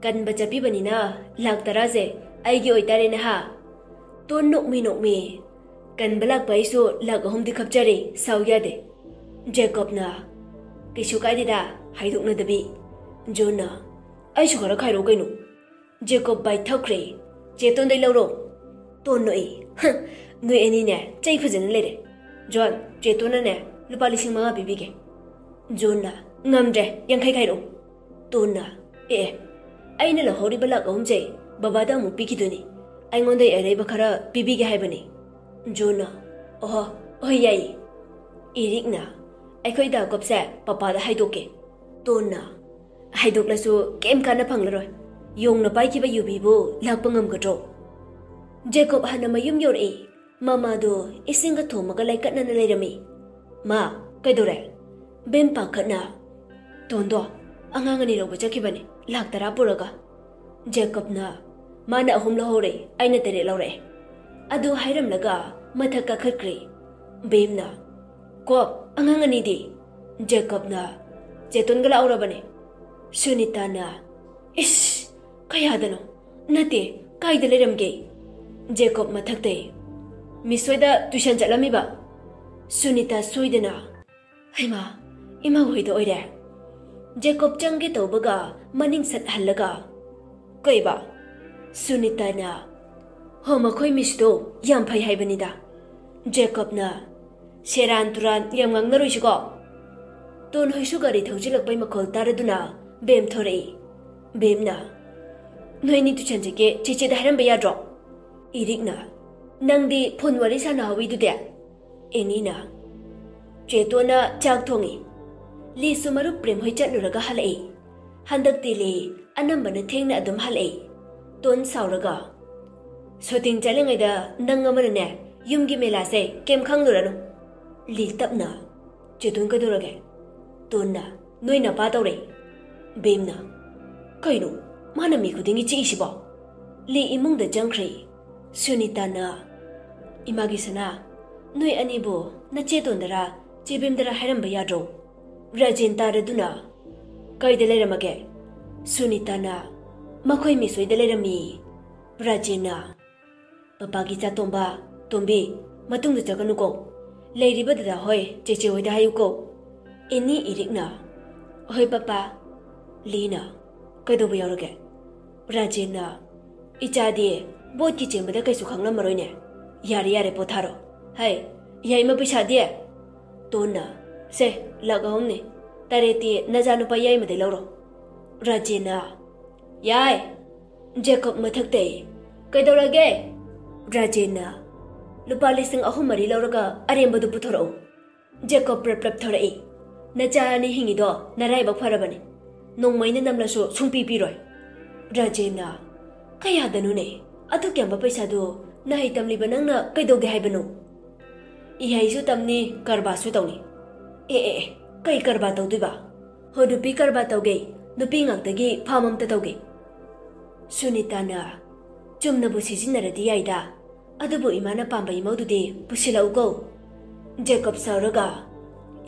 "ꯀꯟꯕ ꯆꯠꯄꯤꯕꯅꯤꯅ ꯂꯥꯛ ꯇꯔꯥꯁꯦ ꯑꯩꯒꯤ ꯑꯣꯏꯇꯥꯔꯦꯅꯦ ꯍꯥ?" ꯇꯣꯟ ꯅꯣꯛꯃꯤ ꯅꯣꯛꯃꯤ꯫ "ꯀꯟꯕ ꯂꯥꯛꯄ ꯑꯩꯁꯨ ꯂꯥꯛ ꯑꯍꯨꯝꯗꯤ ꯈꯞꯆꯔꯦ, ꯁꯥꯎ ꯌꯥꯗꯦ꯫" ꯖꯦꯀꯣꯕꯅ, "ꯀꯩꯁꯨ ꯀꯥꯏꯗꯦꯗ, ꯍꯥꯏꯗꯣꯛꯅꯗꯕꯤ꯫" ꯖꯣꯟꯅ, "ꯑꯩꯁꯨ ꯈꯔ ꯈꯥꯏꯔꯛꯑꯣ ꯀꯩꯅꯣ?" ꯖꯦꯀꯣꯕ ꯕꯥꯏꯠ ꯊꯛꯈ꯭ꯔꯦ꯫ "ꯆꯦꯇꯣꯟꯗꯩ ꯂꯧꯔꯣ꯫" ꯇꯣꯟ ꯅꯣꯛꯏ꯫ "ꯍ, ꯅꯣꯏ ꯑꯅꯤꯅꯦ ꯆꯩ ꯐꯖꯅ ꯂꯩꯔꯦ꯫ ꯖꯣꯟ, ꯆꯦꯇꯣꯟꯅꯅꯦ ꯂꯨꯄꯥ ꯂꯤꯁꯤꯡ ꯃꯉꯥ ꯄꯤꯕꯤꯒꯦ꯫" ꯖꯣꯟꯅ, "ꯉꯝꯗ꯭ꯔꯦ, ꯌꯥꯡꯈꯩ ꯈꯥꯏꯔꯛꯎ꯫" ꯇꯣꯟꯅ, "ꯑꯦ, ꯑꯦ, ꯑꯩꯅ ꯂꯧꯍꯧꯔꯤꯕ ꯂꯥꯛ ꯑꯍꯨꯝꯁꯦ ꯕꯕꯥꯗ ꯑꯃꯨꯛ ꯄꯤꯈꯤꯗꯣꯏꯅꯤ꯫ ꯑꯩꯉꯣꯟꯗ ꯑꯔꯩꯕ ꯈꯔ ꯄꯤꯕꯤꯒꯦ ꯍꯥꯏꯕꯅꯤ꯫" ꯖꯣꯟꯅ, "ꯑꯣꯍꯣ, ꯍꯣꯏ, ꯌꯥꯏꯌꯦ꯫" ꯏꯔꯤꯛꯅ, "ꯑꯩꯈꯣꯏ ꯗꯥ ꯀꯞꯁꯦ ꯄꯄꯥꯗ ꯍꯥꯏꯗꯣꯛꯀꯦ꯫" ꯇꯣꯟꯅ, "ꯍꯥꯏꯗꯣꯛꯂꯁꯨ ꯀꯩꯝ ꯀꯥꯟꯅ ꯐꯪꯂꯔꯣꯏ꯫ ꯌꯣꯡꯅ ꯄꯥꯏꯈꯤꯕ ꯌꯨꯕꯤꯕꯨ ꯂꯥꯛꯄ ꯉꯝꯒꯗ꯭ꯔꯣ?" ꯖꯦꯀꯣꯕ ꯍꯥꯟꯅ ꯃꯌꯨꯝ ꯌꯧꯔꯛꯏ꯫ ꯃꯃꯥꯗꯣ ꯏꯁꯤꯡꯒ ꯊꯣꯝꯃꯒ ꯂꯥꯏꯀꯠꯅꯅ ꯂꯩꯔꯝꯃꯤ꯫ "ꯃꯥ, ꯀꯩꯗꯧꯔꯦ?" ꯕꯦꯝ ꯄꯥꯈꯠꯅ, "ꯇꯣꯟꯗꯣ ꯑꯉꯥꯡ ꯑꯅꯤ ꯂꯧꯕ ꯆꯠꯈꯤꯕꯅꯤ, ꯂꯥꯛ ꯇꯔꯥ ꯄꯨꯔꯒ꯫" ꯖꯦꯀꯣꯕꯅ, "ꯃꯥꯅ ꯑꯍꯨꯝ ꯂꯧꯍꯧꯔꯦ, ꯑꯩꯅ ꯇꯔꯦꯠ ꯂꯧꯔꯛꯑꯦ꯫" ꯑꯗꯨ ꯍꯥꯏꯔꯝꯂꯒ ꯃꯊꯛ ꯀꯥꯈꯠꯈ꯭ꯔꯦ꯫ ꯕꯦꯝꯅ, "ꯀꯣꯞ, ꯑꯉꯥꯡ ꯑꯅꯤꯗꯤ?" ꯖꯦꯀꯣꯕꯅ, "ꯆꯦꯇꯣꯟꯒ ꯂꯥꯛꯎꯔꯕꯅꯦ꯫" ꯁꯨꯅꯤꯇꯥꯅ, "ꯏꯁ, ꯀꯌꯥꯗꯅꯣ? ꯅꯠꯇꯦ, ꯀꯥꯏꯗ ꯂꯩꯔꯝꯒꯦ?" ꯖꯦꯀꯣꯕ ꯃꯊꯛꯇꯩ, "ꯃꯤꯁ ꯍꯣꯏꯗ ꯇꯨꯏꯁꯟ ꯆꯠꯂꯝꯃꯤꯕ꯫" ꯁꯨꯅꯤꯇꯥ ꯁꯣꯏꯗꯅ, "ꯍꯩꯃꯥ, ꯏꯃꯥ ꯍꯣꯏꯗ ꯑꯣꯏꯔꯦ꯫" ꯖꯦꯀꯣꯕ ꯆꯪꯒꯦ ꯇꯧꯕꯒ ꯃꯅꯤꯡ ꯁꯠ ꯍꯜꯂꯒ, "ꯀꯩꯕ?" ꯁꯨꯅꯤꯇꯥꯅ, "ꯍꯣ, ꯃꯈꯣꯏ ꯃꯤꯁꯇꯣ ꯌꯥꯝ ꯐꯩ ꯍꯥꯏꯕꯅꯤꯗ꯫" ꯖꯦꯀꯣꯕꯅ, "ꯁꯦꯔꯥꯟ ꯇꯨꯔꯥꯟ ꯌꯥꯝ ꯉꯥꯡꯅꯔꯣꯏꯁꯤꯀꯣ?" ꯇꯣꯟ ꯍꯣꯏꯁꯨ ꯒꯥꯔꯤ ꯊꯧꯖꯤꯜꯂꯛꯄꯩ ꯃꯈꯣꯜ ꯇꯥꯔꯗꯨꯅ ꯕꯦꯝ ꯊꯣꯔꯛꯏ꯫ ꯕꯦꯝꯅ, "ꯅꯣꯏꯅꯤ ꯇꯨꯏꯁꯟ ꯆꯠꯀꯦ ꯆꯦꯆꯦꯗ ꯍꯥꯏꯔꯝꯕ ꯌꯥꯗ꯭ꯔꯣ?" ꯏꯔꯤꯛꯅ, "ꯅꯪꯗꯤ ꯐꯣꯟ ꯋꯥꯔꯤ ꯁꯥꯟꯅꯍꯧꯋꯤꯗꯨꯗꯤ?" ꯑꯦꯅꯤꯅ, "ꯆꯦꯇꯣꯟꯅ ꯆꯥꯛ ꯊꯣꯡꯉꯤ꯫ ꯂꯤꯁꯨ ꯃꯔꯨꯞ ꯄ꯭ꯔꯦꯝ ꯍꯣꯏ ꯆꯠꯂꯨꯔꯒ ꯍꯜꯂꯛꯏ꯫ ꯍꯟꯗꯛꯇꯤ ꯂꯤ ꯑꯅꯝꯕꯅ ꯊꯦꯡꯅ ꯑꯗꯨꯝ ꯍꯜꯂꯛꯏ꯫" ꯇꯣꯟ ꯁꯥꯎꯔꯒ, "ꯁꯨꯇꯤꯡ ꯆꯠꯂꯤꯉꯩꯗ ꯅꯪ ꯑꯃꯅꯅꯦ ꯌꯨꯝꯒꯤ ꯃꯦꯂꯥꯁꯦ ꯀꯩꯝ ꯈꯪꯂꯨꯔꯅꯨ꯫" ꯂꯤ ꯇꯞꯅ, "ꯆꯦꯇꯣꯟ ꯀꯩꯗꯧꯔꯒꯦ?" ꯇꯣꯟꯅ, "ꯅꯣꯏ ꯅꯄꯥ ꯇꯧꯔꯦ꯫" ꯕꯦꯝꯅ, "ꯀꯩꯅꯣ ꯃꯥꯅ ꯃꯤ ꯈꯨꯗꯤꯡꯒꯤ ꯆꯤꯛꯏꯁꯤꯕꯣ?" ꯂꯤ ꯏꯃꯨꯡꯗ ꯆꯪꯈ꯭ꯔꯦ꯫ ꯁꯨꯅꯤꯇꯥꯅ, "ꯏꯃꯥꯒꯤ ꯁꯅꯥ, ꯅꯣꯏ ꯑꯅꯤꯕꯨ ꯅꯆꯦ ꯇꯣꯟꯗꯔꯥ ꯆꯦ ꯕꯦꯝꯗꯔꯥ ꯍꯥꯏꯔꯝꯕ ꯌꯥꯗ꯭ꯔꯣ? ꯔꯥꯖꯦꯟ ꯇꯥꯔꯗꯨꯅ?" "ꯀꯩꯗ ꯂꯩꯔꯝꯃꯒꯦ?" ꯁꯨꯅꯤꯇꯥꯅ, "ꯃꯈꯣꯏ ꯃꯤꯁꯣꯏꯗ ꯂꯩꯔꯝꯃꯤ꯫" ꯔꯥꯖꯦꯟꯅ, "ꯄꯄꯥꯒꯤ ꯆꯥꯇꯣꯝꯕ, ꯇꯣꯝꯕꯤ, ꯃꯇꯨꯡꯗ ꯆꯠꯀꯅꯨꯀꯣ꯫ ꯂꯩꯔꯤꯕ ꯗꯗꯥ ꯍꯣꯏ, ꯆꯦꯆꯦ ꯍꯣꯏꯗ ꯍꯥꯏꯌꯨꯀꯣ꯫" ꯑꯦꯅꯤ ꯏꯔꯤꯛꯅ, "ꯍꯣꯏ ꯄꯄꯥ꯫" ꯂꯤꯅ, "ꯀꯩꯗꯧꯕ ꯌꯥꯎꯔꯒꯦ?" ꯔꯥꯖꯦꯟꯅ, "ꯏꯆꯥꯗꯤ ꯕꯣꯠꯀꯤ ꯆꯦꯟꯕꯗ ꯀꯩꯁꯨ ꯈꯪꯂꯝꯃꯔꯣꯏꯅꯦ꯫ ꯌꯥꯔꯦ, ꯌꯥꯔꯦ, ꯄꯣꯊꯥꯔꯣ꯫ ꯍꯩ, ꯌꯥꯏꯃ, ꯄꯩꯁꯥꯗꯤ?" ꯇꯣꯟꯅ, "ꯁꯦ, ꯂꯥꯛ ꯑꯍꯨꯝꯅꯤ꯫ ꯇꯔꯦꯠꯇꯤ ꯅꯆꯥꯅꯨꯄꯥ ꯌꯥꯏꯃꯗꯩ ꯂꯧꯔꯣ꯫" ꯔꯥꯖꯦꯟꯅ, "ꯌꯥꯏ꯫" ꯖꯦꯀꯣꯕ ꯃꯊꯛꯇꯩ, "ꯀꯩꯗꯧꯔꯒꯦ?" ꯔꯥꯖꯦꯟꯅ, "ꯂꯨꯄꯥ ꯂꯤꯁꯤꯡ ꯑꯍꯨꯝ ꯃꯔꯤ ꯂꯧꯔꯒ ꯑꯔꯦꯝꯕꯗꯨ ꯄꯨꯊꯣꯔꯛꯎ꯫" ꯖꯦꯀꯣꯕ ꯄ꯭ꯔꯞ ꯄ꯭ꯔꯞ ꯊꯣꯔꯛꯏ꯫ "ꯅꯆꯥ ꯑꯅꯤ ꯍꯤꯡꯉꯤꯗꯣ ꯅꯔꯥꯏꯕꯛ ꯐꯔꯕꯅꯤ꯫ ꯅꯣꯡꯃꯩꯅ ꯅꯝꯂꯁꯨ ꯁꯨꯡꯄꯤ ꯄꯤꯔꯣꯏ꯫" ꯔꯥꯖꯦꯟꯅ, "ꯀꯌꯥꯗꯅꯣꯅꯦ? ꯑꯗꯨꯛ ꯌꯥꯝꯕ ꯄꯩꯁꯥꯗꯨ ꯅꯍꯩ ꯇꯝꯂꯤꯕ ꯅꯪꯅ ꯀꯩꯗꯧꯒꯦ ꯍꯥꯏꯕꯅꯣ?" "ꯏꯍꯩꯁꯨ ꯇꯝꯅꯤ, ꯀꯔꯕꯥꯔꯁꯨ ꯇꯧꯅꯤ꯫" "ꯑꯦ, ꯑꯦ, ꯑꯦ, ꯀꯩ ꯀꯔꯕꯥꯔ ꯇꯧꯗꯣꯏꯕ?" "ꯍꯣ, ꯅꯨꯄꯤ ꯀꯔꯕꯥꯔ ꯇꯧꯒꯦ꯫ ꯅꯨꯄꯤ ꯉꯥꯛꯇꯒꯤ ꯐꯥꯝ ꯑꯝꯇ ꯇꯧꯒꯦ꯫" ꯁꯨꯅꯤꯇꯥꯅ, "ꯆꯨꯝꯅꯕꯨ ꯁꯤꯖꯤꯟꯅꯔꯗꯤ ꯌꯥꯏꯗ꯫ ꯑꯗꯨꯕꯨ ꯏꯃꯥꯅ ꯄꯥꯝꯕ ꯏꯃꯧꯗꯨꯗꯤ ꯄꯨꯁꯤꯜꯂꯛꯎꯀꯣ꯫" ꯖꯦꯀꯣꯕ ꯁꯥꯎꯔꯒ,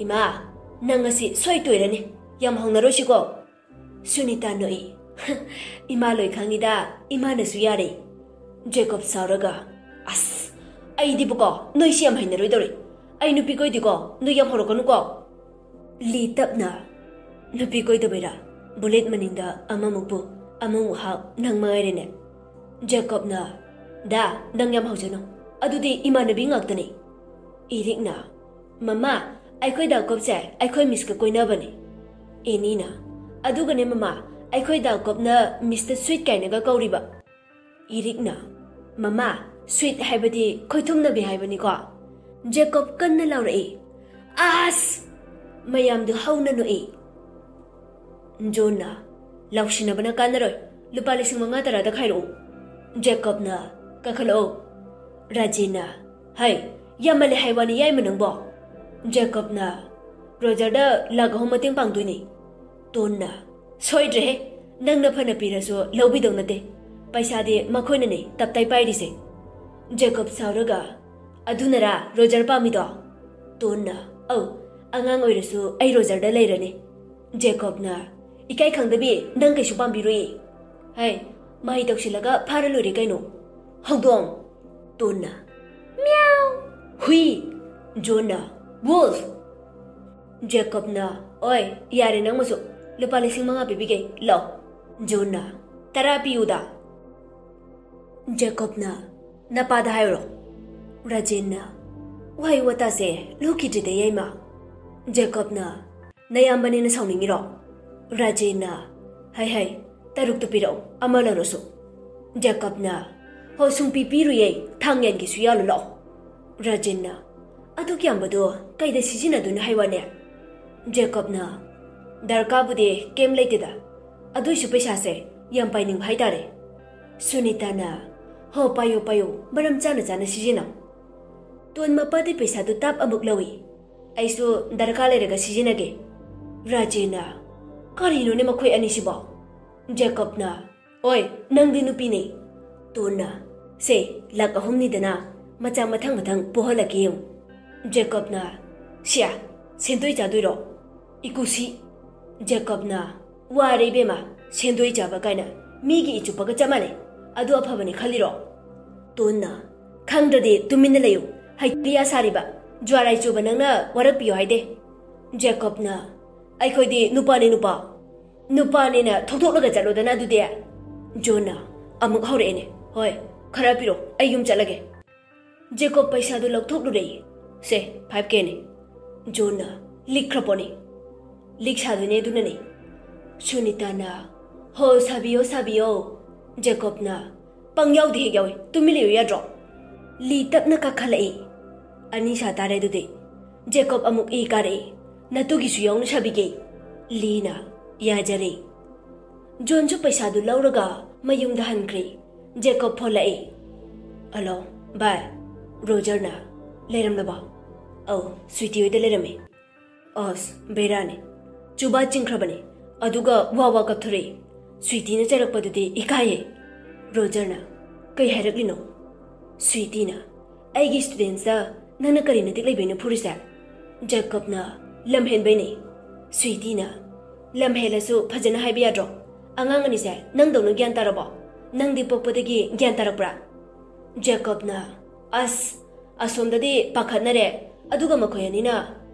"ꯏꯃꯥ, ꯅꯪ ꯉꯁꯤ ꯁꯣꯏ ꯇꯣꯏꯔꯅꯤ꯫ ꯌꯥꯝ ꯍꯧꯅꯔꯣꯏꯁꯤꯀꯣ꯫" ꯁꯨꯅꯤꯇꯥ ꯅꯣꯛꯏ꯫ "ꯏꯃꯥ ꯂꯣꯏ ꯈꯪꯉꯤꯗ, ꯏꯃꯥꯅꯁꯨ ꯌꯥꯔꯦ꯫" ꯖꯦꯀꯣꯕ ꯁꯥꯎꯔꯒ, "ꯑꯁ, ꯑꯩꯗꯤꯕꯀꯣ, ꯅꯣꯏꯁꯤ ꯌꯥꯝ ꯍꯩꯅꯔꯣꯏꯗꯧꯔꯦ꯫ ꯑꯩ ꯅꯨꯄꯤ ꯀꯣꯏꯗꯦꯀꯣ, ꯅꯣꯏ ꯌꯥꯝ ꯍꯧꯔꯛꯀꯅꯨꯀꯣ꯫" ꯂꯤ ꯇꯞꯅ, "ꯅꯨꯄꯤ ꯀꯣꯏꯗꯕꯩꯔꯥ? ꯕꯨꯂꯦꯠ ꯃꯅꯤꯡꯗ ꯑꯃꯃꯨꯛ ꯄꯨ, ꯑꯃꯃꯨꯛ ꯍꯥꯞ, ꯅꯪ ꯃꯉꯥꯏꯔꯦꯅꯦ꯫" ꯖꯦꯀꯣꯕꯅ, "ꯗꯥ, ꯅꯪ ꯌꯥꯝ ꯍꯧꯖꯅꯨ꯫ ꯑꯗꯨꯗꯤ ꯏꯃꯥꯟꯅꯕꯤ ꯉꯥꯛꯇꯅꯤ꯫" ꯏꯔꯤꯛꯅ, "ꯃꯃꯥ, ꯑꯩꯈꯣꯏ ꯗꯥ ꯀꯣꯞꯁꯦ ꯑꯩꯈꯣꯏ ꯃꯤꯁꯀ ꯀꯣꯏꯅꯕꯅꯦ꯫" ꯑꯦꯅꯤꯅ, "ꯑꯗꯨꯒꯅꯦ ꯃꯃꯥ, ꯑꯩꯈꯣꯏ ꯗꯥ ꯀꯣꯞꯅ ꯃꯤꯁꯇ ꯁ꯭ꯋꯤꯠ ꯀꯥꯏꯅꯒ ꯀꯧꯔꯤꯕ꯫" ꯏꯔꯤꯛꯅ, "ꯃꯃꯥ, ꯁ꯭ꯋꯤꯠ ꯍꯥꯏꯕꯗꯤ ꯈꯣꯏꯊꯨꯝꯅꯕꯤ ꯍꯥꯏꯕꯅꯤꯀꯣ?" ꯖꯦꯀꯣꯕ ꯀꯟꯅ ꯂꯥꯎꯔꯛꯏ꯫ "ꯑꯁ!" ꯃꯌꯥꯝꯗꯨ ꯍꯧꯅ ꯅꯣꯛꯏ꯫ ꯖꯣꯟꯅ, "ꯂꯥꯎꯁꯤꯟꯅꯕꯅ ꯀꯥꯟꯅꯔꯣꯏ, ꯂꯨꯄꯥ ꯂꯤꯁꯤꯡ ꯃꯉꯥ ꯇꯔꯥꯗ ꯈꯥꯏꯔꯛꯎ꯫" ꯖꯦꯀꯣꯕꯅ, "ꯀꯥꯈꯠꯂꯛꯑꯣ꯫" ꯔꯥꯖꯦꯟꯅ, "ꯍꯩ, ꯌꯥꯝꯃꯜꯂꯦ ꯍꯥꯏ ꯋꯥꯅꯤ ꯌꯥꯏꯃ ꯅꯪꯕꯣ꯫" ꯖꯦꯀꯣꯕꯅ, "ꯔꯣꯖꯔꯗ ꯂꯥꯛ ꯑꯍꯨꯝ ꯃꯇꯦꯡ ꯄꯥꯡꯗꯣꯏꯅꯤ꯫" ꯇꯣꯟꯅ, "ꯁꯣꯏꯗ꯭ꯔꯦꯍꯦ, ꯅꯪꯅ ꯐꯅ ꯄꯤꯔꯁꯨ ꯂꯧꯕꯤꯗꯧ ꯅꯠꯇꯦ꯫ ꯄꯩꯁꯥꯗꯤ ꯃꯈꯣꯏꯅꯅꯦ ꯇꯞꯇꯥꯏ ꯄꯥꯏꯔꯤꯁꯦ꯫" ꯖꯦꯀꯣꯕ ꯁꯥꯎꯔꯒ, "ꯑꯗꯨꯅꯔꯥ ꯔꯣꯖꯔ ꯄꯥꯝꯃꯤꯗꯣ?" ꯇꯣꯟꯅ, "ꯑꯧ, ꯑꯉꯥꯡ ꯑꯣꯏꯔꯁꯨ ꯑꯩ ꯔꯣꯖꯔꯗ ꯂꯩꯔꯅꯤ꯫" ꯖꯦꯀꯣꯕꯅ, "ꯏꯀꯥꯏ ꯈꯪꯗꯕꯤ, ꯅꯪ ꯀꯩꯁꯨ ꯄꯥꯝꯕꯤꯔꯣꯏꯌꯦ꯫ ꯍꯩ, ꯃꯍꯩ ꯇꯧꯁꯤꯜꯂꯒ ꯐꯥꯔ ꯂꯣꯏꯔꯦ ꯀꯩꯅꯣ꯫ ꯍꯧꯗꯣꯡ!" ꯇꯣꯟꯅ, "ꯃꯤꯌꯥꯎ!" "ꯍꯨꯏ!" ꯖꯣꯟꯅ, "ꯋꯨꯜꯐ!" ꯖꯦꯀꯣꯕꯅ, "ꯑꯣꯏ, ꯌꯥꯔꯦ ꯅꯪꯃꯁꯨ꯫ ꯂꯨꯄꯥ ꯂꯤꯁꯤꯡ ꯃꯉꯥ ꯄꯤꯕꯤꯒꯦ, ꯂꯥꯎ꯫" ꯖꯣꯟꯅ, ꯇꯔꯥ ꯄꯤꯌꯨꯗ꯫ ꯖꯦꯀꯣꯕꯅ, "ꯅꯄꯥꯗ ꯍꯥꯏꯔꯣ꯫" ꯔꯥꯖꯦꯟꯅ, "ꯋꯥꯍꯩ ꯋꯥꯇꯥꯁꯦ ꯂꯨꯈꯤꯗ꯭ꯔꯤꯗ ꯌꯥꯏꯃ꯫" ꯖꯦꯀꯣꯕꯅ, "ꯅꯌꯥꯝꯕꯅꯦꯅ ꯁꯥꯎꯅꯤꯡꯉꯤꯔꯣ?" ꯔꯥꯖꯦꯟꯅ, "ꯍꯩ ꯍꯩ, ꯇꯔꯨꯛꯇꯨ ꯄꯤꯔꯛꯎ, ꯑꯃ ꯂꯧꯔꯁꯨ꯫" ꯖꯦꯀꯣꯕꯅ, "ꯍꯣ, ꯁꯨꯡꯄꯤ ꯄꯤꯔꯨꯌꯦ, ꯊꯥꯡ ꯌꯥꯟꯒꯦꯁꯨ ꯌꯥꯜꯂꯨ ꯂꯥꯛꯑꯣ꯫" ꯔꯥꯖꯦꯟꯅ, "ꯑꯗꯨꯛ ꯌꯥꯝꯕꯗꯣ ꯀꯩꯗ ꯁꯤꯖꯤꯟꯅꯗꯣꯏꯅꯣ ꯍꯥꯏ ꯋꯥꯅꯦ?" ꯖꯦꯀꯣꯕꯅ, "ꯗꯔꯀꯥꯔꯕꯨꯗꯤ ꯀꯩꯝ ꯂꯩꯇꯦꯗ, ꯑꯗꯨꯏꯁꯨ ꯄꯩꯁꯥꯁꯦ ꯌꯥꯝ ꯄꯥꯏꯅꯤꯡꯕ ꯍꯥꯏꯇꯥꯔꯦ꯫" ꯁꯨꯅꯤꯇꯥꯅ, "ꯍꯣ, ꯄꯥꯏꯌꯣ ꯄꯥꯏꯌꯣ, ꯃꯔꯝ ꯆꯥꯅ ꯆꯥꯅ ꯁꯤꯖꯤꯟꯅꯧ꯫" ꯇꯣꯟ ꯃꯄꯥꯗꯤ ꯄꯩꯁꯥꯗꯨ ꯇꯥꯞ ꯑꯃꯨꯛ ꯂꯧꯏ꯫ "ꯑꯩꯁꯨ ꯗꯔꯀꯥꯔ ꯂꯩꯔꯒ ꯁꯤꯖꯤꯟꯅꯒꯦ꯫" ꯔꯥꯖꯦꯟꯅ, "ꯀꯔꯤꯅꯣꯅꯦ ꯃꯈꯣꯏ ꯑꯅꯤꯁꯤꯕꯣ?" ꯖꯦꯀꯣꯕꯅ, "ꯑꯣꯏ, ꯅꯪꯗꯤ ꯅꯨꯄꯤꯅꯦ꯫" ꯇꯣꯟꯅ, "ꯁꯦ, ꯂꯥꯛ ꯑꯍꯨꯝꯅꯤꯗꯅ, ꯃꯆꯥ ꯃꯊꯪ ꯃꯊꯪ ꯄꯣꯛꯍꯜꯂꯛꯀꯦ ꯌꯦꯡꯉꯨ꯫" ꯖꯦꯀꯣꯕꯅ, "ꯁꯤꯌꯥ, ꯁꯦꯟꯗꯣꯏ ꯆꯥꯗꯣꯏꯔꯣ? ꯏꯀꯨꯁꯤ꯫" ꯖꯦꯀꯣꯕꯅ, "ꯋꯥꯔꯦ ꯏꯕꯦꯝꯃ, ꯁꯦꯟꯗꯣꯏ ꯆꯥꯕ ꯀꯥꯏꯅ, ꯃꯤꯒꯤ ꯏꯆꯨꯞꯄꯒ ꯆꯞ ꯃꯥꯟꯅꯩ꯫ ꯑꯗꯨ ꯑꯐꯕꯅꯤ ꯈꯜꯂꯤꯔꯣ?" ꯇꯣꯟꯅ, "ꯈꯪꯗ꯭ꯔꯗꯤ ꯇꯨꯃꯤꯟꯅ ꯂꯩꯌꯨ꯫ ꯍꯩꯇ꯭ꯔꯤꯌꯥ ꯁꯥꯔꯤꯕ, ꯖ꯭ꯋꯥꯔꯥꯏ ꯆꯨꯕ ꯅꯪꯅ ꯋꯥꯔꯛꯄꯤꯌꯣ ꯍꯥꯏꯗꯦ꯫" ꯖꯦꯀꯣꯕꯅ, "ꯑꯩꯈꯣꯏꯗꯤ ꯅꯨꯄꯥꯅꯤ ꯅꯨꯄꯥ꯫ ꯅꯨꯄꯥꯅꯤꯅ ꯊꯣꯛꯊꯣꯛꯂꯒ ꯆꯠꯂꯣꯗꯅ ꯑꯗꯨꯗꯤ꯫" ꯖꯣꯟꯅ ꯑꯃꯨꯛ ꯍꯧꯔꯛꯑꯦꯅꯦ꯫ "ꯍꯣꯏ, ꯈꯔ ꯄꯤꯔꯣ, ꯑꯩ ꯌꯨꯝ ꯆꯠꯂꯒꯦ꯫" ꯖꯦꯀꯣꯕ ꯄꯩꯁꯥꯗꯨ ꯂꯧꯊꯣꯛꯂꯨꯔꯦ꯫ "ꯁꯦ, ꯐꯥꯏꯚ ꯀꯦꯅꯤ꯫" ꯖꯣꯟꯅ, "ꯂꯤꯛꯈ꯭ꯔ ꯄꯣꯠꯅꯤ꯫ ꯂꯤꯛ ꯁꯥꯗꯣꯏꯅꯦ ꯑꯗꯨꯅꯅꯦ꯫" ꯁꯨꯅꯤꯇꯥꯅ, "ꯍꯣ, ꯁꯥꯕꯤꯌꯣ, ꯁꯥꯕꯤꯌꯣ꯫" ꯖꯦꯀꯣꯕꯅ, "ꯄꯪ ꯌꯥꯎꯗꯤ ꯍꯦꯛ ꯌꯥꯎꯏ, ꯇꯨꯃꯤꯟ ꯂꯩꯌꯨ ꯌꯥꯗ꯭ꯔꯣ?" ꯂꯤ ꯇꯞꯅ ꯀꯥꯈꯠꯂꯛꯏ꯫ "ꯑꯅꯤ ꯁꯥ ꯇꯥꯔꯦ ꯑꯗꯨꯗꯤ꯫" ꯖꯦꯀꯣꯕ ꯑꯃꯨꯛ ꯏ ꯀꯥꯔꯛꯏ꯫ "ꯅꯇꯨꯒꯤꯁꯨ ꯌꯥꯎꯅ ꯁꯥꯕꯤꯒꯦ꯫" ꯂꯤꯅ, "ꯌꯥꯖꯔꯦ꯫" ꯖꯣꯟꯁꯨ ꯄꯩꯁꯥꯗꯨ ꯂꯧꯔꯒ ꯃꯌꯨꯝꯗ ꯍꯟꯈ꯭ꯔꯦ꯫ ꯖꯦꯀꯣꯕ ꯐꯣꯟ ꯂꯥꯛꯏ꯫ "ꯍꯜꯂꯣ, ꯚꯥꯏ, ꯔꯣꯖꯔꯅ ꯂꯩꯔꯝꯂꯕꯣ?" "ꯑꯧ, ꯁ꯭ꯋꯤꯇꯤ ꯍꯣꯏꯗ ꯂꯩꯔꯝꯃꯤ꯫" "ꯑꯁ, ꯕꯦꯔꯥꯅꯤ꯫ ꯆꯨꯕꯥ ꯆꯤꯡꯈ꯭ꯔꯕꯅꯤ꯫ ꯑꯗꯨꯒ ꯋꯥ ꯋꯥ ꯀꯞꯊꯣꯔꯛꯏ꯫ ꯁ꯭ꯋꯤꯇꯤꯅ ꯆꯩꯔꯛꯄꯗꯨꯗꯤ ꯏꯀꯥꯏꯌꯦ꯫" ꯔꯣꯖꯔꯅ, "ꯀꯩ ꯍꯥꯏꯔꯛꯂꯤꯅꯣ?" ꯁ꯭ꯋꯤꯇꯤꯅ, "ꯑꯩꯒꯤ ꯁ꯭ꯇꯨꯗꯦꯟꯠꯁꯇ ꯅꯪꯅ ꯀꯔꯤ ꯅꯇꯤꯛ ꯂꯩꯕꯩꯅꯣ ꯐꯨꯔꯤꯁꯦ?" ꯖꯦꯀꯣꯕꯅ, "ꯂꯝ ꯍꯦꯟꯕꯩꯅꯤ꯫" ꯁ꯭ꯋꯤꯇꯤꯅ, "ꯂꯝ ꯍꯦꯜꯂꯁꯨ ꯐꯖꯅ ꯍꯥꯏꯕ ꯌꯥꯗ꯭ꯔꯣ? ꯑꯉꯥꯡ ꯑꯅꯤꯁꯦ ꯅꯪꯗꯧꯅ ꯒ꯭ꯌꯥꯟ ꯇꯥꯔꯕꯣ? ꯅꯪꯗꯤ ꯄꯣꯛꯄꯗꯒꯤ ꯒ꯭ꯌꯥꯟ ꯇꯥꯔꯛꯄ꯭ꯔꯥ?" ꯖꯦꯀꯣꯕꯅ, "ꯑꯁ, ꯑꯁꯣꯝꯗꯗꯤ ꯄꯥꯈꯠꯅꯔꯦ, ꯑꯗꯨꯒ ꯃꯈꯣꯏ ꯑꯅꯤꯅ꯫"